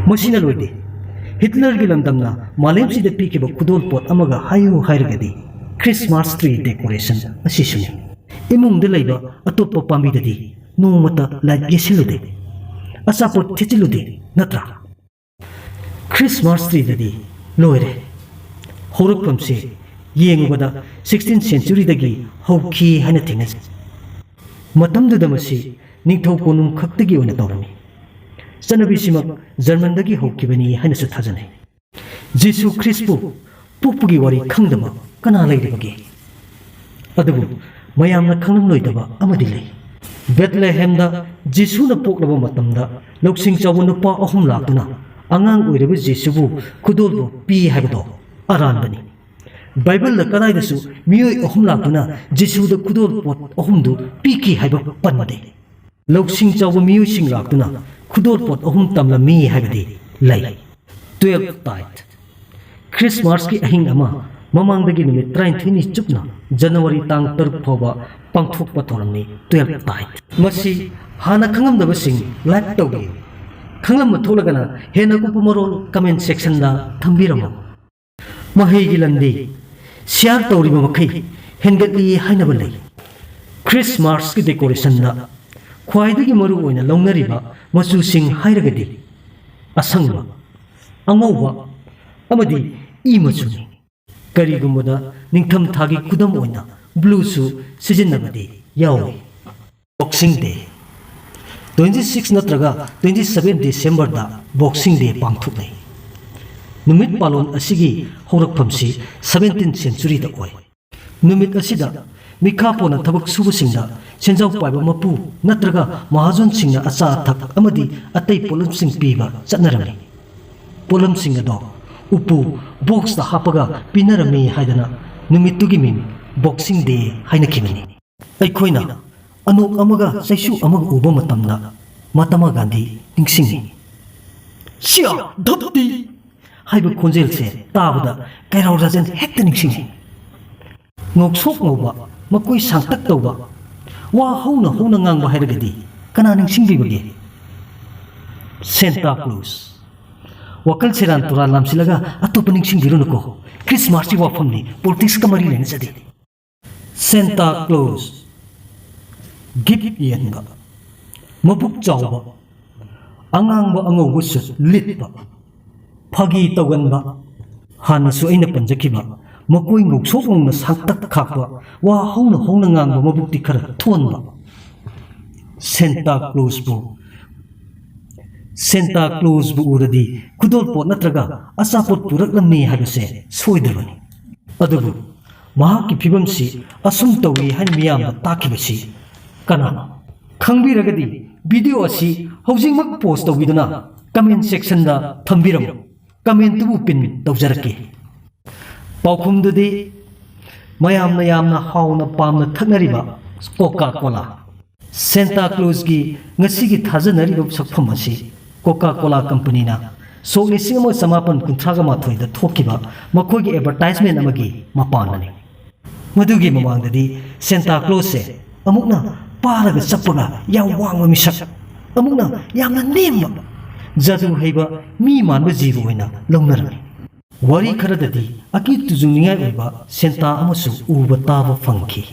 ꯃꯁꯤꯅ ꯂꯣꯏꯗꯦ꯫ ꯍꯤꯠꯂꯔꯒꯤ ꯂꯝꯗꯝꯅ ꯃꯥꯂꯦꯝꯁꯤꯗ ꯄꯤꯈꯤꯕ ꯈꯨꯗꯣꯜꯄꯣꯠ ꯑꯃꯒ ꯍꯥꯏꯌꯨ ꯍꯥꯏꯔꯒꯗꯤ Christmas tree decoration ꯑꯁꯤꯁꯨꯅꯤ꯫ ꯏꯃꯨꯡꯗ ꯂꯩꯕ ꯑꯇꯣꯞꯄ ꯄꯥꯝꯕꯤꯗꯗꯤ ꯅꯣꯡꯃꯇ light ꯌꯦꯠꯁꯤꯜꯂꯨꯗꯦ, ꯑꯆꯥꯄꯣꯠ ꯊꯤꯠꯆꯤꯜꯂꯨꯗꯦ, ꯅꯠꯇ꯭ꯔꯥ? Christmas treeꯗꯗꯤ ꯂꯣꯏꯔꯦ꯫ ꯍꯧꯔꯛꯐꯝꯁꯦ ꯌꯦꯡꯉꯨꯕꯗ sixteenth centuryꯗꯒꯤ ꯍꯧꯈꯤ ꯍꯥꯏꯅ ꯊꯦꯡꯅꯖꯩ꯫ ꯃꯇꯝꯗꯨꯗ ꯃꯁꯤ ꯅꯤꯡꯊꯧ ꯀꯣꯅꯨꯡ ꯈꯛꯇꯒꯤ ꯑꯣꯏꯅ ꯇꯧꯔꯝꯃꯤ꯫ ꯆꯠꯅꯕꯤꯁꯤꯃꯛ ꯖꯔꯃꯟꯗꯒꯤ ꯍꯧꯈꯤꯕꯅꯤ ꯍꯥꯏꯅꯁꯨ ꯊꯥꯖꯅꯩ꯫ ꯖꯤꯁꯨ ꯈ꯭ꯔꯤꯁꯄꯨ ꯄꯣꯛꯄꯒꯤ ꯋꯥꯔꯤ ꯈꯪꯗꯕ ꯀꯅꯥ ꯂꯩꯔꯤꯕꯒꯦ? ꯑꯗꯨꯕꯨ ꯃꯌꯥꯝꯅ ꯈꯪꯂꯝꯂꯣꯏꯗꯕ ꯑꯃꯗꯤ ꯂꯩ꯫ ꯕꯦꯠꯂꯦꯍꯦꯝꯗ ꯖꯤꯁꯨꯅ ꯄꯣꯛꯂꯕ ꯃꯇꯝꯗ ꯂꯧꯁꯤꯡ ꯆꯥꯎꯕ ꯅꯨꯄꯥ ꯑꯍꯨꯝ ꯂꯥꯛꯇꯨꯅ ꯑꯉꯥꯡ ꯑꯣꯏꯔꯤꯕ ꯖꯤꯁꯨꯕꯨ ꯈꯨꯗꯣꯜꯄꯣꯠ ꯄꯤ ꯍꯥꯏꯕꯗꯣ ꯑꯔꯥꯟꯕꯅꯤ꯫ ꯕꯥꯏꯕꯜꯗ ꯀꯗꯥꯏꯗꯁꯨ ꯃꯤꯑꯣꯏ ꯑꯍꯨꯝ ꯂꯥꯛꯇꯨꯅ ꯖꯤꯁꯨꯗ ꯈꯨꯗꯣꯜꯄꯣꯠ ꯑꯍꯨꯝꯗꯨ ꯄꯤꯈꯤ ꯍꯥꯏꯕ ꯄꯟꯗꯦ꯫ ꯂꯧꯁꯤꯡ ꯆꯥꯎꯕ ꯃꯤꯑꯣꯏꯁꯤꯡ ꯂꯥꯛꯇꯨꯅ ꯈꯨꯗꯣꯜꯄꯣꯠ ꯑꯍꯨꯝ ꯇꯝꯂꯝꯃꯤ ꯍꯥꯏꯕꯗꯤ ꯂꯩ꯫ Twelfth Tithe꯫ Christmasꯀꯤ ꯑꯍꯤꯡ ꯑꯃ ꯃꯃꯥꯡꯗꯒꯤ ꯅꯨꯃꯤꯠ ꯇꯔꯥꯅꯤꯊꯣꯏꯅꯤ ꯆꯨꯞꯅ January ꯇꯥꯡ ꯇꯔꯨꯛ ꯐꯥꯎꯕ ꯄꯥꯡꯊꯣꯛꯄ ꯊꯧꯔꯝꯅꯤ Twelfth Tithe꯫ ꯃꯁꯤ ꯍꯥꯟꯅ ꯈꯪꯂꯝꯗꯕꯁꯤꯡ like ꯇꯧꯕꯤꯌꯨ꯫ ꯈꯪꯂꯝꯕ ꯊꯣꯛꯂꯒꯅ ꯍꯦꯟꯅ ꯑꯀꯨꯞꯄ ꯃꯔꯣꯜ comment sectionꯗ ꯊꯝꯕꯤꯔꯝꯃꯨ꯫ ꯃꯍꯩꯒꯤ ꯂꯝꯗꯤ share ꯇꯧꯔꯤꯕ ꯃꯈꯩ ꯍꯦꯟꯒꯠꯂꯤ ꯍꯥꯏꯅꯕ ꯂꯩ꯫ Christmasꯀꯤ decorationꯗ ꯈ꯭ꯋꯥꯏꯗꯒꯤ ꯃꯔꯨ ꯑꯣꯏꯅ ꯂꯧꯅꯔꯤꯕ ꯃꯆꯨꯁꯤꯡ ꯍꯥꯏꯔꯒꯗꯤ ꯑꯁꯪꯕ, ꯑꯉꯧꯕ, ꯑꯃꯗꯤ ꯏ ꯃꯆꯨꯅꯤ꯫ ꯀꯔꯤꯒꯨꯝꯕꯗ ꯅꯤꯡꯊꯝ ꯊꯥꯒꯤ ꯈꯨꯗꯝ ꯑꯣꯏꯅ ꯕ꯭ꯂꯨꯁꯨ ꯁꯤꯖꯤꯟꯅꯕꯗꯤ ꯌꯥꯎꯏ꯫ ꯕꯣꯛꯁꯤꯡ ꯗꯦ꯫ ꯇ꯭ꯋꯦꯟꯇꯤ ꯁꯤꯛꯁ ꯅꯠꯇ꯭ꯔꯒ ꯇ꯭ꯋꯦꯟꯇꯤ ꯁꯚꯦꯟ ꯗꯤꯁꯦꯝꯕꯔꯗ ꯕꯣꯛꯁꯤꯡ ꯗꯦ ꯄꯥꯡꯊꯣꯛꯅꯩ꯫ ꯅꯨꯃꯤꯠ ꯄꯥꯂꯣꯟ ꯑꯁꯤꯒꯤ ꯍꯧꯔꯛꯐꯝꯁꯤ ꯁꯚꯦꯟꯇꯤꯟ ꯁꯦꯟꯆꯨꯔꯤꯗ ꯑꯣꯏ꯫ ꯅꯨꯃꯤꯠ ꯑꯁꯤꯗ ꯃꯤꯈꯥ ꯄꯣꯟꯅ ꯊꯕꯛ ꯁꯨꯕꯁꯤꯡꯗ ꯁꯦꯟꯖꯥꯎ ꯄꯥꯏꯕ ꯃꯄꯨ ꯅꯠꯇ꯭ꯔꯒ ꯃꯍꯥꯖꯣꯟꯁꯤꯡꯅ ꯑꯆꯥ ꯑꯊꯛ ꯑꯃꯗꯤ ꯑꯇꯩ ꯄꯣꯠꯂꯝꯁꯤꯡ ꯄꯤꯕ ꯆꯠꯅꯔꯝꯃꯤ꯫ ꯄꯣꯠꯂꯝꯁꯤꯡ ꯑꯗꯣ ꯎꯄꯨ ꯕꯣꯛꯁꯇ ꯍꯥꯞꯄꯒ ꯄꯤꯅꯔꯝꯃꯤ ꯍꯥꯏꯗꯅ ꯅꯨꯃꯤꯠꯇꯨꯒꯤ ꯃꯤꯡ ꯕꯣꯛꯁꯤꯡ ꯗꯦ ꯍꯥꯏꯅꯈꯤꯕꯅꯤ꯫ ꯑꯩꯈꯣꯏꯅ ꯑꯅꯣꯛ ꯑꯃꯒ ꯆꯩꯁꯨ ꯑꯃꯒ ꯎꯕ ꯃꯇꯝꯗ ꯃꯍꯥꯇꯃꯥ ꯒꯥꯟꯙꯤ ꯅꯤꯡꯁꯤꯡꯉꯤ꯫ "ꯁꯤꯌꯥ ꯙꯞꯇꯤ" ꯍꯥꯏꯕ ꯈꯣꯟꯖꯦꯜꯁꯦ ꯇꯥꯕꯗ ꯀꯩꯔꯥꯎ ꯔꯥꯖꯦꯟ ꯍꯦꯛꯇ ꯅꯤꯡꯁꯤꯡꯉꯤ꯫ ꯉꯧꯁꯣꯛ ꯉꯧꯕ, ꯃꯀꯣꯏ ꯁꯥꯡꯇꯛ ꯇꯧꯕ, ꯋꯥ ꯍꯧꯅ ꯍꯧꯅ ꯉꯥꯡꯕ ꯍꯥꯏꯔꯒꯗꯤ ꯀꯅꯥ ꯅꯤꯡꯁꯤꯡꯕꯤꯕꯒꯦ? ꯁꯦꯟꯇꯥ ꯀ꯭ꯂꯣꯁ꯫ ꯋꯥꯈꯜ ꯁꯦꯔꯥꯟ ꯇꯨꯔꯥꯟ ꯂꯥꯝꯁꯤꯜꯂꯒ ꯑꯇꯣꯞꯄ ꯅꯤꯡꯁꯤꯡꯕꯤꯔꯨꯅꯨꯀꯣ꯫ ꯈ꯭ꯔꯤꯁꯃꯥꯁꯀꯤ ꯋꯥꯐꯝꯅꯤ, ꯄꯣꯂꯤꯇꯤꯛꯁꯀ ꯃꯔꯤ ꯂꯩꯅꯖꯗꯦ꯫ ꯁꯦꯟꯇꯥ ꯀ꯭ꯂꯣꯁ꯫ ꯒꯤꯐ ꯌꯦꯟꯕ, ꯃꯕꯨꯛ ꯆꯥꯎꯕ, ꯑꯉꯥꯡꯕ ꯑꯉꯧꯕ ꯁꯨꯠ ꯂꯤꯠꯄ, ꯐꯥꯒꯤ ꯇꯧꯒꯟꯕ, ꯍꯥꯟꯅꯁꯨ ꯑꯩꯅ ꯄꯟꯖꯈꯤꯕ ꯃꯀꯣꯏ ꯉꯧꯁꯣꯛ ꯉꯧꯅ ꯁꯥꯡꯇꯛ ꯈꯥꯛꯄ, ꯋꯥ ꯍꯧꯅ ꯍꯧꯅ ꯉꯥꯡꯕ, ꯃꯕꯨꯛꯇꯤ ꯈꯔ ꯊꯣꯟꯕ꯫ ꯁꯦꯟꯇꯥ ꯀ꯭ꯂꯣꯁꯄꯨ, ꯁꯦꯟꯇꯥ ꯀ꯭ꯂꯣꯁꯕꯨ ꯎꯔꯗꯤ ꯈꯨꯗꯣꯜꯄꯣꯠ ꯅꯠꯇ꯭ꯔꯒ ꯑꯆꯥꯄꯣꯠ ꯄꯨꯔꯛꯂꯝꯃꯤ ꯍꯥꯏꯕꯁꯦ ꯁꯣꯏꯗ꯭ꯔꯕꯅꯤ꯫ ꯑꯗꯨꯕꯨ ꯃꯍꯥꯛꯀꯤ ꯐꯤꯕꯝꯁꯤ ꯑꯁꯨꯝ ꯇꯧꯏ ꯍꯥꯏꯅ ꯃꯤꯌꯥꯝꯅ ꯇꯥꯛꯈꯤꯕꯁꯤ ꯀꯅꯥꯅꯣ? ꯈꯪꯕꯤꯔꯒꯗꯤ ꯚꯤꯗꯤꯑꯣ ꯑꯁꯤ ꯍꯧꯖꯤꯛꯃꯛ ꯄꯣꯁ ꯇꯧꯕꯤꯗꯨꯅ ꯀꯃꯦꯟ ꯁꯦꯛꯁꯟꯗ ꯊꯝꯕꯤꯔꯝꯃꯨ꯫ ꯀꯃꯦꯟꯇꯨꯕꯨ ꯄꯤꯟ ꯇꯧꯖꯔꯛꯀꯦ꯫ ꯄꯥꯎꯈꯨꯝꯗꯨꯗꯤ ꯃꯌꯥꯝꯅ ꯌꯥꯝꯅ ꯍꯥꯎꯅ ꯄꯥꯝꯅ ꯊꯛꯅꯔꯤꯕ ꯀꯣꯀꯥ ꯀꯣꯂꯥ꯫ ꯁꯦꯟꯇꯥ ꯀ꯭ꯂꯣꯁꯀꯤ ꯉꯁꯤꯒꯤ ꯊꯥꯖꯅꯔꯤꯕ ꯁꯛꯐꯝ ꯑꯁꯤ ꯀꯣꯀꯥ ꯀꯣꯂꯥ ꯀꯝꯄꯅꯤꯅ ꯁꯣꯛ ꯂꯤꯁꯤꯡ ꯑꯃ ꯆꯃꯥꯄꯟ ꯀꯨꯟꯊ꯭ꯔꯥꯒ ꯃꯥꯊꯣꯏꯗ ꯊꯣꯛꯈꯤꯕ ꯃꯈꯣꯏꯒꯤ ꯑꯦꯗꯚꯔꯇꯥꯏꯖꯃꯦꯟ ꯑꯃꯒꯤ ꯃꯄꯥꯟꯅꯅꯤ꯫ ꯃꯗꯨꯒꯤ ꯃꯃꯥꯡꯗꯗꯤ ꯁꯦꯟꯇꯥ ꯀ꯭ꯂꯣꯁꯁꯦ ꯑꯃꯨꯛꯅ ꯄꯥꯔꯒ ꯆꯞꯄꯒ ꯌꯥꯝ ꯋꯥꯡꯕ ꯃꯤꯁꯛ, ꯑꯃꯨꯛꯅ ꯌꯥꯝꯅ ꯅꯦꯝꯕ, ꯖꯥꯗꯨ ꯍꯩꯕ ꯃꯤ ꯃꯥꯟꯕ ꯖꯤꯕ ꯑꯣꯏꯅ ꯂꯧꯅꯔꯝꯃꯤ꯫ ꯋꯥꯔꯤ ꯈꯔꯗꯗꯤ ꯑꯀꯤ ꯇꯨꯖꯨꯡꯅꯤꯡꯉꯥꯏ ꯑꯣꯏꯕ ꯁꯦꯟꯇꯥ ꯑꯃꯁꯨ ꯎꯕ ꯇꯥꯕ ꯐꯪꯈꯤ꯫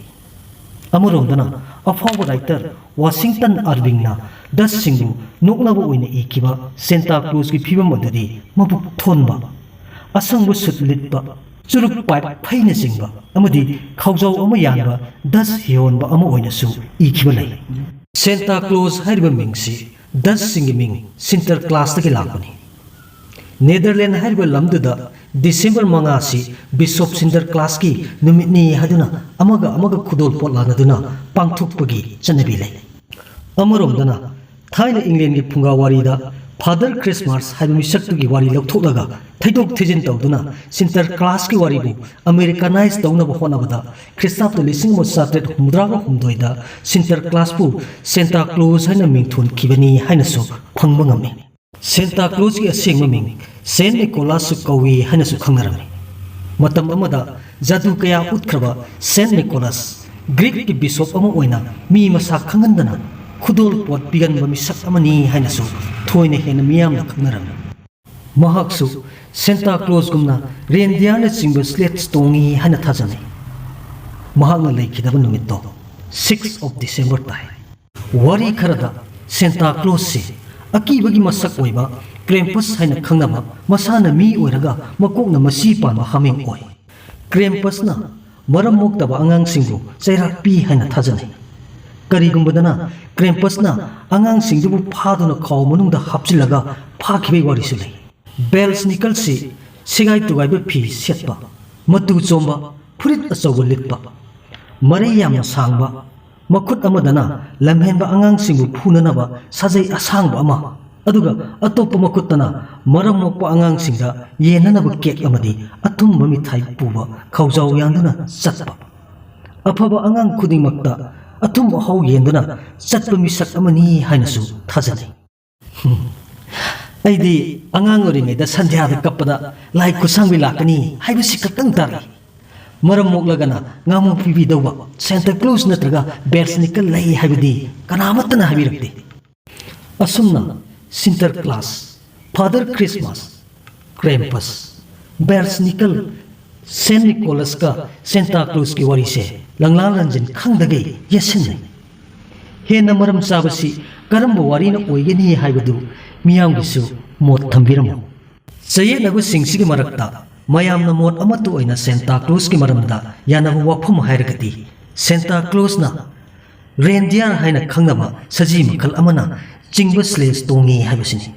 ꯑꯃꯔꯣꯝꯗꯅ ꯑꯐꯥꯎꯕ ꯔꯥꯏꯇꯔ ꯋꯥꯁꯤꯡꯇꯟ ꯑꯔꯕꯤꯡꯅ ꯗꯆꯁꯤꯡꯕꯨ ꯅꯣꯛꯅꯕ ꯑꯣꯏꯅ ꯏꯈꯤꯕ ꯁꯦꯟꯇꯥ ꯀ꯭ꯂꯣꯁꯀꯤ ꯐꯤꯕꯝ ꯑꯗꯨꯗꯤ ꯃꯕꯨꯛ ꯊꯣꯟꯕ, ꯑꯁꯪꯕ ꯁꯨꯠ ꯂꯤꯠꯄ, ꯆꯨꯔꯨꯞ ꯄꯥꯏꯞ ꯐꯩꯅꯆꯤꯡꯕ ꯑꯃꯗꯤ ꯈꯥꯎꯖꯥꯎ ꯑꯃ ꯌꯥꯟꯕ ꯗꯆ ꯍꯤꯍꯣꯟꯕ ꯑꯃ ꯑꯣꯏꯅꯁꯨ ꯏꯈꯤꯕ ꯂꯩ꯫ ꯁꯦꯟꯇꯥ ꯀ꯭ꯂꯣꯖ ꯍꯥꯏꯔꯤꯕ ꯃꯤꯡꯁꯤ ꯗꯆꯁꯤꯡꯒꯤ ꯃꯤꯡ ꯁꯤꯟꯇꯔ ꯀ꯭ꯂꯥꯁꯇꯒꯤ ꯂꯥꯛꯄꯅꯤ꯫ ꯅꯦꯗꯔꯂꯦꯟ ꯍꯥꯏꯔꯤꯕ ꯂꯝꯗꯨꯗ ꯗꯤꯁꯦꯝꯕꯔ ꯃꯉꯥꯁꯤ ꯕꯤꯁꯣꯞ ꯁꯤꯟꯇꯔ ꯀ꯭ꯂꯥꯁꯀꯤ ꯅꯨꯃꯤꯠꯅꯤ ꯍꯥꯏꯗꯨꯅ ꯑꯃꯒ ꯑꯃꯒ ꯈꯨꯗꯣꯜ ꯄꯣꯠ ꯂꯥꯟꯅꯗꯨꯅ ꯄꯥꯡꯊꯣꯛꯄꯒꯤ ꯆꯠꯅꯕꯤ ꯂꯩ꯫ ꯑꯃꯔꯣꯝꯗꯅ ꯊꯥꯏꯅ ꯏꯪꯂꯦꯟꯒꯤ ꯐꯨꯡꯒꯥ ꯋꯥꯔꯤꯗ ꯐꯥꯗꯔ ꯈ꯭ꯔꯤꯁꯃꯥꯁ ꯍꯥꯏꯕ ꯃꯤꯁꯛꯇꯨꯒꯤ ꯋꯥꯔꯤ ꯂꯧꯊꯣꯛꯂꯒ ꯊꯩꯗꯣꯛ ꯊꯩꯖꯤꯟ ꯇꯧꯗꯨꯅ ꯁꯤꯟꯇꯔ ꯀ꯭ꯂꯥꯁꯀꯤ ꯋꯥꯔꯤꯕꯨ ꯑꯃꯦꯔꯤꯀꯥꯅꯥꯏꯖ ꯇꯧꯅꯕ ꯍꯣꯠꯅꯕꯗ ꯈ꯭ꯔꯤꯁꯇꯥꯕꯗ ꯂꯤꯁꯤꯡ ꯑꯃ ꯆꯥꯇ꯭ꯔꯦꯠ ꯍꯨꯝꯐꯨꯇꯔꯥꯒ ꯍꯨꯝꯗꯣꯏꯗ ꯁꯤꯟꯇꯔ ꯀ꯭ꯂꯥꯁꯄꯨ ꯁꯦꯟꯇꯥ ꯀ꯭ꯂꯣꯖ ꯍꯥꯏꯅ ꯃꯤꯡꯊꯣꯟꯈꯤꯕꯅꯤ ꯍꯥꯏꯅꯁꯨ ꯐꯪꯕ ꯉꯝꯃꯤ꯫ ꯁꯦꯟꯇꯥ ꯀ꯭ꯂꯣꯖꯀꯤ ꯑꯁꯦꯡꯕ ꯃꯤꯡ ꯁꯦꯟꯠ ꯅꯤꯀꯣꯂꯥꯁꯁꯨ ꯀꯧꯏ ꯍꯥꯏꯅꯁꯨ ꯈꯪꯅꯔꯝꯃꯤ꯫ ꯃꯇꯝ ꯑꯃꯗ ꯖꯥꯗꯨ ꯀꯌꯥ ꯎꯠꯈ꯭ꯔꯕ ꯁꯦꯟꯠ ꯅꯤꯀꯣꯂꯥꯁ ꯒ꯭ꯔꯤꯛꯀꯤ ꯕꯤꯁꯣꯞ ꯑꯃ ꯑꯣꯏꯅ ꯃꯤ ꯃꯁꯥ ꯈꯪꯍꯟꯗꯅ ꯈꯨꯗꯣꯜ ꯄꯣꯠ ꯄꯤꯒꯟꯕ ꯃꯤꯁꯛ ꯑꯃꯅꯤ ꯍꯥꯏꯅꯁꯨ ꯊꯣꯏꯅ ꯍꯦꯟꯅ ꯃꯤꯌꯥꯝꯅ ꯈꯪꯅꯔꯝꯃꯤ꯫ ꯃꯍꯥꯛꯁꯨ ꯁꯦꯟꯇꯥ ꯀ꯭ꯂꯣꯖꯒꯨꯝꯅ ꯔꯦꯟꯗꯤꯌꯥꯔꯅꯆꯤꯡꯕ ꯁ꯭ꯂꯦꯗꯁ ꯇꯣꯡꯏ ꯍꯥꯏꯅ ꯊꯥꯖꯅꯩ꯫ ꯃꯍꯥꯛꯅ ꯂꯩꯈꯤꯗꯕ ꯅꯨꯃꯤꯠꯇꯣ sixth of December ꯇꯥꯏ꯫ ꯋꯥꯔꯤ ꯈꯔꯗ ꯁꯦꯟꯇꯥ ꯀ꯭ꯂꯣꯖꯁꯤ ꯑꯀꯤꯕꯒꯤ ꯃꯁꯛ ꯑꯣꯏꯕ ꯀ꯭ꯔꯦꯝꯄꯁ ꯍꯥꯏꯅ ꯈꯪꯅꯕ ꯃꯁꯥꯅ ꯃꯤ ꯑꯣꯏꯔꯒ ꯃꯀꯣꯛꯅ ꯃꯆꯤ ꯄꯥꯟꯕ ꯍꯥꯃꯦꯡ ꯑꯣꯏ꯫ ꯀ꯭ꯔꯦꯝꯄꯁꯅ ꯃꯔꯝ ꯃꯣꯛꯇꯕ ꯑꯉꯥꯡꯁꯤꯡꯕꯨ ꯆꯩꯔꯥꯛ ꯄꯤ ꯍꯥꯏꯅ ꯊꯥꯖꯅꯩ꯫ ꯀꯔꯤꯒꯨꯝꯕꯗꯅ ꯀ꯭ꯔꯦꯝꯄꯁꯅ ꯑꯉꯥꯡꯁꯤꯡꯗꯨꯕꯨ ꯐꯥꯗꯨꯅ ꯈꯥꯎ ꯃꯅꯨꯡꯗ ꯍꯥꯞꯆꯤꯜꯂꯒ ꯐꯥꯈꯤꯕꯒꯤ ꯋꯥꯔꯤꯁꯨ ꯂꯩ꯫ ꯕꯦꯜꯁꯅꯤꯀꯜꯁꯤ ꯁꯦꯒꯥꯏ ꯇꯨꯒꯥꯏꯕ ꯐꯤ ꯁꯦꯠꯄ, ꯃꯇꯨ ꯆꯣꯝꯕ, ꯐꯨꯔꯤꯠ ꯑꯆꯧꯕ ꯂꯤꯠꯄ, ꯃꯔꯩ ꯌꯥꯝꯅ ꯁꯥꯡꯕ, ꯃꯈꯨꯠ ꯑꯃꯗꯅ ꯂꯝꯍꯦꯟꯕ ꯑꯉꯥꯡꯁꯤꯡꯕꯨ ꯐꯨꯅꯅꯕ ꯁꯥꯖꯩ ꯑꯁꯥꯡꯕ ꯑꯃ, ꯑꯗꯨꯒ ꯑꯇꯣꯞꯄ ꯃꯈꯨꯠꯇꯅ ꯃꯔꯝ ꯃꯣꯛꯄ ꯑꯉꯥꯡꯁꯤꯡꯗ ꯌꯦꯟꯅꯅꯕ ꯀꯦꯛ ꯑꯃꯗꯤ ꯑꯊꯨꯝꯕ ꯃꯤꯊꯥꯏ ꯄꯨꯕ ꯈꯥꯎꯖꯥꯎ ꯌꯥꯟꯗꯨꯅ ꯆꯠꯄ, ꯑꯐꯕ ꯑꯉꯥꯡ ꯈꯨꯗꯤꯡꯃꯛꯇ ꯑꯊꯨꯝ ꯑꯍꯥꯎ ꯌꯦꯟꯗꯨꯅ ꯆꯠꯄ ꯃꯤꯁꯛ ꯑꯃꯅꯤ ꯍꯥꯏꯅꯁꯨ ꯊꯥꯖꯅꯩ꯫ ꯑꯩꯗꯤ ꯑꯉꯥꯡ ꯑꯣꯏꯔꯤꯉꯩꯗ ꯁꯟꯙ꯭ꯌꯥꯗ ꯀꯞꯄꯗ ꯂꯥꯏ ꯈꯨꯠꯁꯥꯡꯕꯤ ꯂꯥꯛꯀꯅꯤ ꯍꯥꯏꯕꯁꯤ ꯈꯛꯇꯪ ꯇꯥꯔꯛꯏ꯫ ꯃꯔꯝ ꯃꯣꯛꯂꯒꯅ ꯉꯥꯃꯨ ꯄꯤꯕꯤꯗꯧꯕ ꯁꯦꯟꯇꯥ ꯀ꯭ꯂꯣꯖ ꯅꯠꯇ꯭ꯔꯒ ꯕꯦꯜꯁꯅꯤꯀꯜ ꯂꯩ ꯍꯥꯏꯕꯗꯤ ꯀꯅꯥꯃꯠꯇꯅ ꯍꯥꯏꯕꯤꯔꯛꯇꯦ꯫ ꯑꯁꯨꯝꯅ ꯁꯤꯟꯇꯔ ꯀ꯭ꯂꯥꯁ, ꯐꯥꯗꯔ ꯈ꯭ꯔꯤꯁꯃꯥꯁ, ꯀ꯭ꯔꯦꯝꯄꯁ, ꯕꯦꯜꯁꯅꯤꯀꯜ, ꯁꯦꯟ ꯅꯤꯀꯣꯂꯁꯀ ꯁꯦꯟꯇꯥ ꯀ꯭ꯂꯣꯖꯀꯤ ꯋꯥꯔꯤꯁꯦ ꯂꯪꯂꯥ ꯂꯪꯖꯤꯟ ꯈꯪꯗꯒꯩ ꯌꯦꯠꯁꯤꯟꯅꯩ꯫ ꯍꯦꯟꯅ ꯃꯔꯝ ꯆꯥꯕꯁꯤ ꯀꯔꯝꯕ ꯋꯥꯔꯤꯅ ꯑꯣꯏꯒꯅꯤ ꯍꯥꯏꯕꯗꯨ ꯃꯤꯌꯥꯝꯒꯤꯁꯨ ꯃꯣꯠ ꯊꯝꯕꯤꯔꯝꯃꯨ꯫ ꯆꯌꯦꯠꯅꯕꯁꯤꯡꯁꯤꯒꯤ ꯃꯔꯛꯇ ꯃꯌꯥꯝꯅ ꯃꯣꯠ ꯑꯃꯠꯇ ꯑꯣꯏꯅ ꯁꯦꯟꯇꯥ ꯀ꯭ꯂꯣꯁꯀꯤ ꯃꯔꯝꯗ ꯌꯥꯅꯕ ꯋꯥꯐꯝ ꯍꯥꯏꯔꯒꯗꯤ, ꯁꯦꯟꯇꯥ ꯀ꯭ꯂꯣꯁꯅ ꯔꯦꯟꯗꯤꯌꯥꯔ ꯍꯥꯏꯅ ꯈꯪꯅꯕ ꯁꯖꯤ ꯃꯈꯜ ꯑꯃꯅ ꯆꯤꯡꯕ ꯁ꯭ꯂꯦꯖ ꯇꯣꯡꯉꯤ ꯍꯥꯏꯕꯁꯤꯅꯤ꯫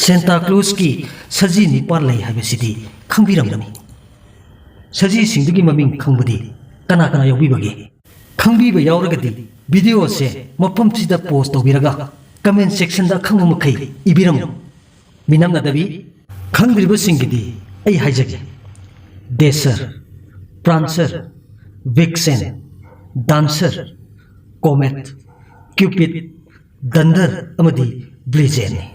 ꯁꯦꯟꯇꯥ ꯀ꯭ꯂꯣꯁꯀꯤ ꯁꯖꯤ ꯅꯤꯄꯥꯜ ꯂꯩ ꯍꯥꯏꯕꯁꯤꯗꯤ ꯈꯪꯕꯤꯔꯝꯒꯅꯤ꯫ ꯁꯖꯤꯁꯤꯡꯗꯨꯒꯤ ꯃꯃꯤꯡ ꯈꯪꯕꯗꯤ ꯀꯅꯥ ꯀꯅꯥ ꯌꯥꯎꯕꯤꯕꯒꯦ? ꯈꯪꯕꯤꯕ ꯌꯥꯎꯔꯒꯗꯤ video ꯑꯁꯦ ꯃꯐꯝꯁꯤꯗ pause ꯇꯧꯕꯤꯔꯒ comment section ꯗ ꯑꯈꯪꯕ ꯃꯈꯩ ꯏꯕꯤꯔꯝꯃꯨ꯫ ꯃꯤꯅꯝꯅꯗꯕꯤ꯫ ꯈꯪꯗ꯭ꯔꯤꯕꯁꯤꯡꯒꯤꯗꯤ ꯑꯩ ꯍꯥꯏꯖꯒꯦ: ꯗꯦꯁꯔ, ꯄ꯭ꯔꯥꯟꯁꯔ, ꯚꯤꯛꯁꯦꯟ, ꯗꯥꯟꯁꯔ, ꯀꯣꯃꯦꯠ, ꯀ꯭ꯌꯨꯄꯤꯠ, ꯗꯟꯗꯔ ꯑꯃꯗꯤ ꯕ꯭ꯂꯤꯖꯦꯟꯅꯤ꯫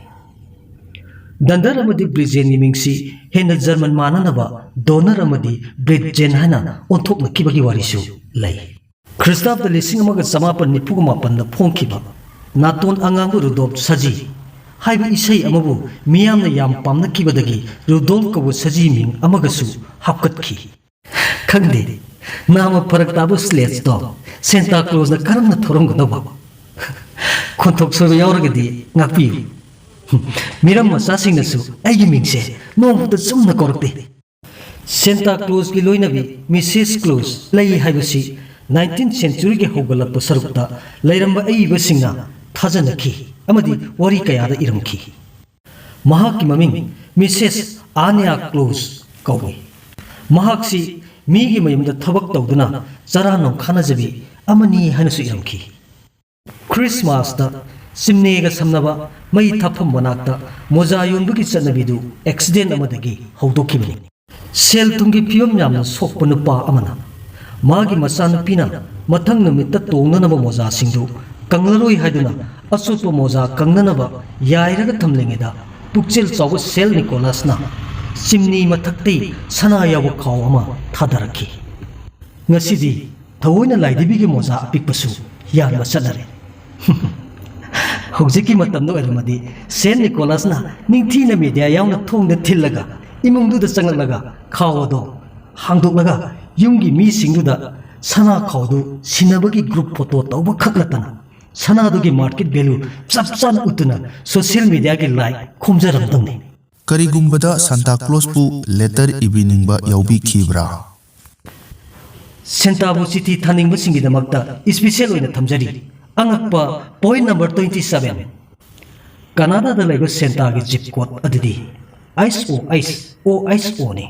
ꯗꯟꯗꯔ ꯑꯃꯗꯤ ꯕ꯭ꯂꯤꯖꯦꯟꯒꯤ ꯃꯤꯡꯁꯤ ꯍꯦꯟꯅ ꯖꯔꯃꯟ ꯃꯥꯟꯅꯅꯕ ꯗꯣꯅꯔ ꯑꯃꯗꯤ ꯕ꯭ꯂꯤꯠꯖꯦꯟ ꯍꯥꯏꯅ ꯑꯣꯟꯊꯣꯛꯅꯈꯤꯕꯒꯤ ꯋꯥꯔꯤꯁꯨ ꯂꯩ꯫ ꯈ꯭ꯔꯤꯁꯇꯥꯕꯗ ꯂꯤꯁꯤꯡ ꯑꯃꯒ ꯆꯃꯥꯄꯟ ꯅꯤꯐꯨꯒ ꯃꯥꯄꯟꯗ ꯐꯣꯡꯈꯤꯕ ꯅꯥꯇꯣꯟ ꯑꯉꯥꯡꯕ ꯔꯨꯗꯣꯜꯐ ꯁꯖꯤ ꯍꯥꯏꯕ ꯏꯁꯩ ꯑꯃꯕꯨ ꯃꯤꯌꯥꯝꯅ ꯌꯥꯝ ꯄꯥꯝꯅꯈꯤꯕꯗꯒꯤ ꯔꯨꯗꯣꯜꯐ ꯀꯧꯕ ꯁꯖꯤ ꯃꯤꯡ ꯑꯃꯒꯁꯨ ꯍꯥꯞꯀꯠꯈꯤ꯫ ꯈꯪꯗꯦ, ꯅꯥꯃ ꯐꯔꯛ ꯇꯥꯕ ꯁ꯭ꯂꯦꯖꯇꯣ ꯁꯦꯟꯇꯥ ꯀ꯭ꯂꯣꯖꯅ ꯀꯔꯝꯅ ꯊꯧꯔꯝꯒꯗꯧꯕ? ꯈꯣꯟꯊꯣꯛ ꯁꯣꯏꯕ ꯌꯥꯎꯔꯒꯗꯤ ꯉꯥꯛꯄꯤꯌꯨ꯫ ꯃꯤꯔꯝ ꯃꯆꯥꯁꯤꯡꯅꯁꯨ ꯑꯩꯒꯤ ꯃꯤꯡꯁꯦ ꯅꯣꯡꯃꯇ ꯆꯨꯝꯅ ꯀꯧꯔꯛꯇꯦ꯫ ꯁꯦꯟꯇꯥ ꯀ꯭ꯂꯣꯖꯀꯤ ꯂꯣꯏꯅꯕꯤ ꯃꯤꯁꯦꯁ ꯀ꯭ꯂꯣꯖ ꯂꯩ ꯍꯥꯏꯕꯁꯤ nineteenth century ꯒꯤ ꯍꯧꯒꯠꯂꯛꯄ ꯁꯔꯨꯛꯇ ꯂꯩꯔꯝꯕ ꯑꯏꯕꯁꯤꯡꯅ ꯊꯥꯖꯅꯈꯤ ꯑꯃꯗꯤ ꯋꯥꯔꯤ ꯀꯌꯥꯗ ꯏꯔꯝꯈꯤ꯫ ꯃꯍꯥꯛꯀꯤ ꯃꯃꯤꯡ ꯃꯤꯁꯦꯁ ꯑꯥꯅ꯭ꯌꯥ ꯀ꯭ꯂꯣꯖ ꯀꯧꯏ꯫ ꯃꯍꯥꯛꯁꯤ ꯃꯤꯒꯤ ꯃꯌꯨꯝꯗ ꯊꯕꯛ ꯇꯧꯗꯨꯅ ꯆꯔꯥ ꯅꯣꯡꯈꯥꯅꯖꯕꯤ ꯑꯃꯅꯤ ꯍꯥꯏꯅꯁꯨ ꯏꯔꯝꯈꯤ꯫ ꯈ꯭ꯔꯤꯁꯃꯥꯁꯇ ꯆꯤꯝꯅꯦꯒ ꯁꯝꯅꯕ ꯃꯩ ꯊꯥꯐꯝ ꯃꯅꯥꯛꯇ ꯃꯣꯖꯥ ꯌꯣꯟꯕꯒꯤ ꯆꯠꯅꯕꯤꯗꯨ accident ꯑꯃꯗꯒꯤ ꯍꯧꯗꯣꯛꯈꯤꯕꯅꯤ꯫ ꯁꯦꯜ ꯊꯨꯝꯒꯤ ꯐꯤꯕꯝ ꯌꯥꯝꯅ ꯁꯣꯛꯄ ꯅꯨꯄꯥ ꯑꯃꯅ ꯃꯥꯒꯤ ꯃꯆꯥꯅꯨꯄꯤꯅ ꯃꯊꯪ ꯅꯨꯃꯤꯠꯇ ꯇꯣꯡꯅꯅꯕ ꯃꯣꯖꯥꯁꯤꯡꯗꯨ ꯀꯪꯂꯔꯣꯏ ꯍꯥꯏꯗꯨꯅ ꯑꯆꯣꯠꯄ ꯃꯣꯖꯥ ꯀꯪꯅꯅꯕ ꯌꯥꯏꯔꯒ ꯊꯝꯂꯤꯉꯩꯗ, ꯄꯨꯛꯆꯦꯜ ꯆꯥꯎꯕ ꯁꯦꯜ ꯅꯤꯀꯣꯂꯥꯁꯅ ꯆꯤꯝꯅꯤ ꯃꯊꯛꯇꯒꯤ ꯁꯅꯥ ꯌꯥꯎꯕ ꯈꯥꯎ ꯑꯃ ꯊꯥꯗꯔꯛꯈꯤ꯫ ꯉꯁꯤꯗꯤ ꯊꯑꯣꯏꯅ ꯂꯥꯏꯙꯤꯕꯤꯒꯤ ꯃꯣꯖꯥ ꯑꯄꯤꯛꯄꯁꯨ ꯌꯥꯟꯕ ꯆꯠꯅꯔꯦ꯫ ꯍꯧꯖꯤꯛꯀꯤ ꯃꯇꯝꯗ ꯑꯣꯏꯔꯝꯃꯗꯤ ꯁꯦꯟ ꯅꯤꯀꯣꯂꯥꯁꯅ ꯅꯤꯡꯊꯤꯅ ꯃꯦꯗꯤꯌꯥ ꯌꯥꯎꯅ ꯊꯣꯡꯗ ꯊꯤꯜꯂꯒ, ꯏꯃꯨꯡꯗꯨꯗ ꯆꯪꯂꯛꯂꯒ, ꯈꯥꯎ ꯑꯗꯣ ꯍꯥꯡꯗꯣꯛꯂꯒ, ꯌꯨꯝꯒꯤ ꯃꯤꯁꯤꯡꯗꯨꯗ ꯁꯅꯥ ꯈꯥꯎꯗꯨ ꯁꯤꯟꯅꯕꯒꯤ group photo ꯇꯧꯕ ꯈꯛ ꯅꯠꯇꯅ, ꯁꯅꯥꯗꯨꯒꯤ market value ꯆꯞ ꯆꯥꯅ ꯎꯠꯇꯨꯅ social media ꯒꯤ like ꯈꯣꯝꯖꯔꯝꯗꯧꯅꯤ꯫ ꯀꯔꯤꯒꯨꯝꯕꯗ ꯁꯥꯟꯇꯥ ꯀ꯭ꯂꯣꯁꯄꯨ ꯂꯦꯇꯔ ꯏꯕꯤꯅꯤꯡꯕ ꯌꯥꯎꯕꯤꯈꯤꯕ꯭ꯔꯥ? ꯁꯦꯟꯇꯥꯕꯨ ꯆꯤꯊꯤ ꯊꯥꯅꯤꯡꯕꯁꯤꯡꯒꯤꯗꯃꯛꯇ ꯏꯁꯄꯤꯁꯦꯜ ꯑꯣꯏꯅ ꯊꯝꯖꯔꯤ ꯑꯉꯛꯄ ꯄꯣꯏꯟ ꯅꯝꯕꯔ ꯇ꯭ꯋꯦꯟꯇꯤ ꯁꯕꯦꯟ꯫ ꯀꯅꯥꯗꯥꯗ ꯂꯩꯕ ꯁꯦꯟꯇꯥꯒꯤ ꯖꯤꯞ ꯀꯣꯗ ꯑꯗꯨꯗꯤ ꯑꯩꯁ ꯑꯣ ꯑꯩꯁ ꯑꯣ ꯑꯩꯁ ꯑꯣꯅꯤ꯫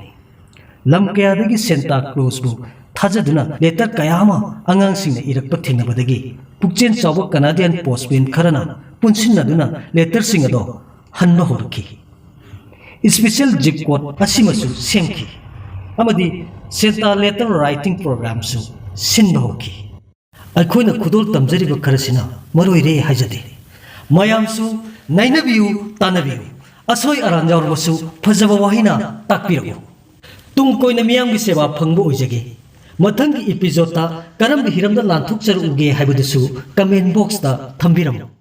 ꯂꯝ ꯀꯌꯥꯗꯒꯤ ꯁꯦꯟꯇꯥ ꯀ꯭ꯂꯣꯁꯄꯨ ꯊꯥꯖꯗꯨꯅ ꯂꯦꯇꯔ ꯀꯌꯥ ꯑꯃ ꯑꯉꯥꯡꯁꯤꯡꯅ ꯏꯔꯛꯄ ꯊꯦꯡꯅꯕꯗꯒꯤ ꯄꯨꯛꯆꯦꯜ ꯆꯥꯎꯕ ꯀꯅꯥꯗꯤꯌꯟ ꯄꯣꯁꯃꯦꯟ ꯈꯔꯅ ꯄꯨꯟꯁꯤꯟꯅꯗꯨꯅ ꯂꯦꯇꯔꯁꯤꯡ ꯑꯗꯣ ꯍꯟꯕ ꯍꯧꯔꯛꯈꯤ꯫ ꯏꯁꯄꯤꯁꯦꯜ ꯖꯤꯞ ꯀꯣꯗ ꯑꯁꯤꯃꯁꯨ ꯁꯦꯝꯈꯤ ꯑꯃꯗꯤ ꯁꯦꯟꯇꯥ ꯂꯦꯇꯔ ꯔꯥꯏꯇꯤꯡ ꯄ꯭ꯔꯣꯒ꯭ꯔꯥꯝꯁꯨ ꯁꯤꯟꯕ ꯍꯧꯈꯤ꯫ ꯑꯩꯈꯣꯏꯅ ꯈꯨꯗꯣꯜ ꯇꯝꯖꯔꯤꯕ ꯈꯔꯁꯤꯅ ꯃꯔꯣꯏꯔꯦ ꯍꯥꯏꯖꯗꯦ꯫ ꯃꯌꯥꯝꯁꯨ ꯅꯩꯅꯕꯤꯌꯨ, ꯇꯥꯟꯅꯕꯤꯌꯨ꯫ ꯑꯁꯣꯏ ꯑꯔꯥꯟ ꯌꯥꯎꯔꯕꯁꯨ ꯐꯖꯕ ꯋꯥꯍꯩꯅ ꯇꯥꯛꯄꯤꯔꯛꯎ꯫ ꯇꯨꯡ ꯀꯣꯏꯅ ꯃꯤꯌꯥꯝꯒꯤ ꯁꯦꯕꯥ ꯐꯪꯕ ꯑꯣꯏꯖꯒꯦ꯫ ꯃꯊꯪꯒꯤ ꯏꯄꯤꯁꯣꯗꯇ ꯀꯔꯝꯕ ꯍꯤꯔꯝꯗ ꯂꯥꯟꯊꯣꯛꯆꯔꯛꯎꯒꯦ ꯍꯥꯏꯕꯗꯨꯁꯨ ꯀꯃꯦꯟ ꯕꯣꯛꯁꯇ ꯊꯝꯕꯤꯔꯝꯃꯨ꯫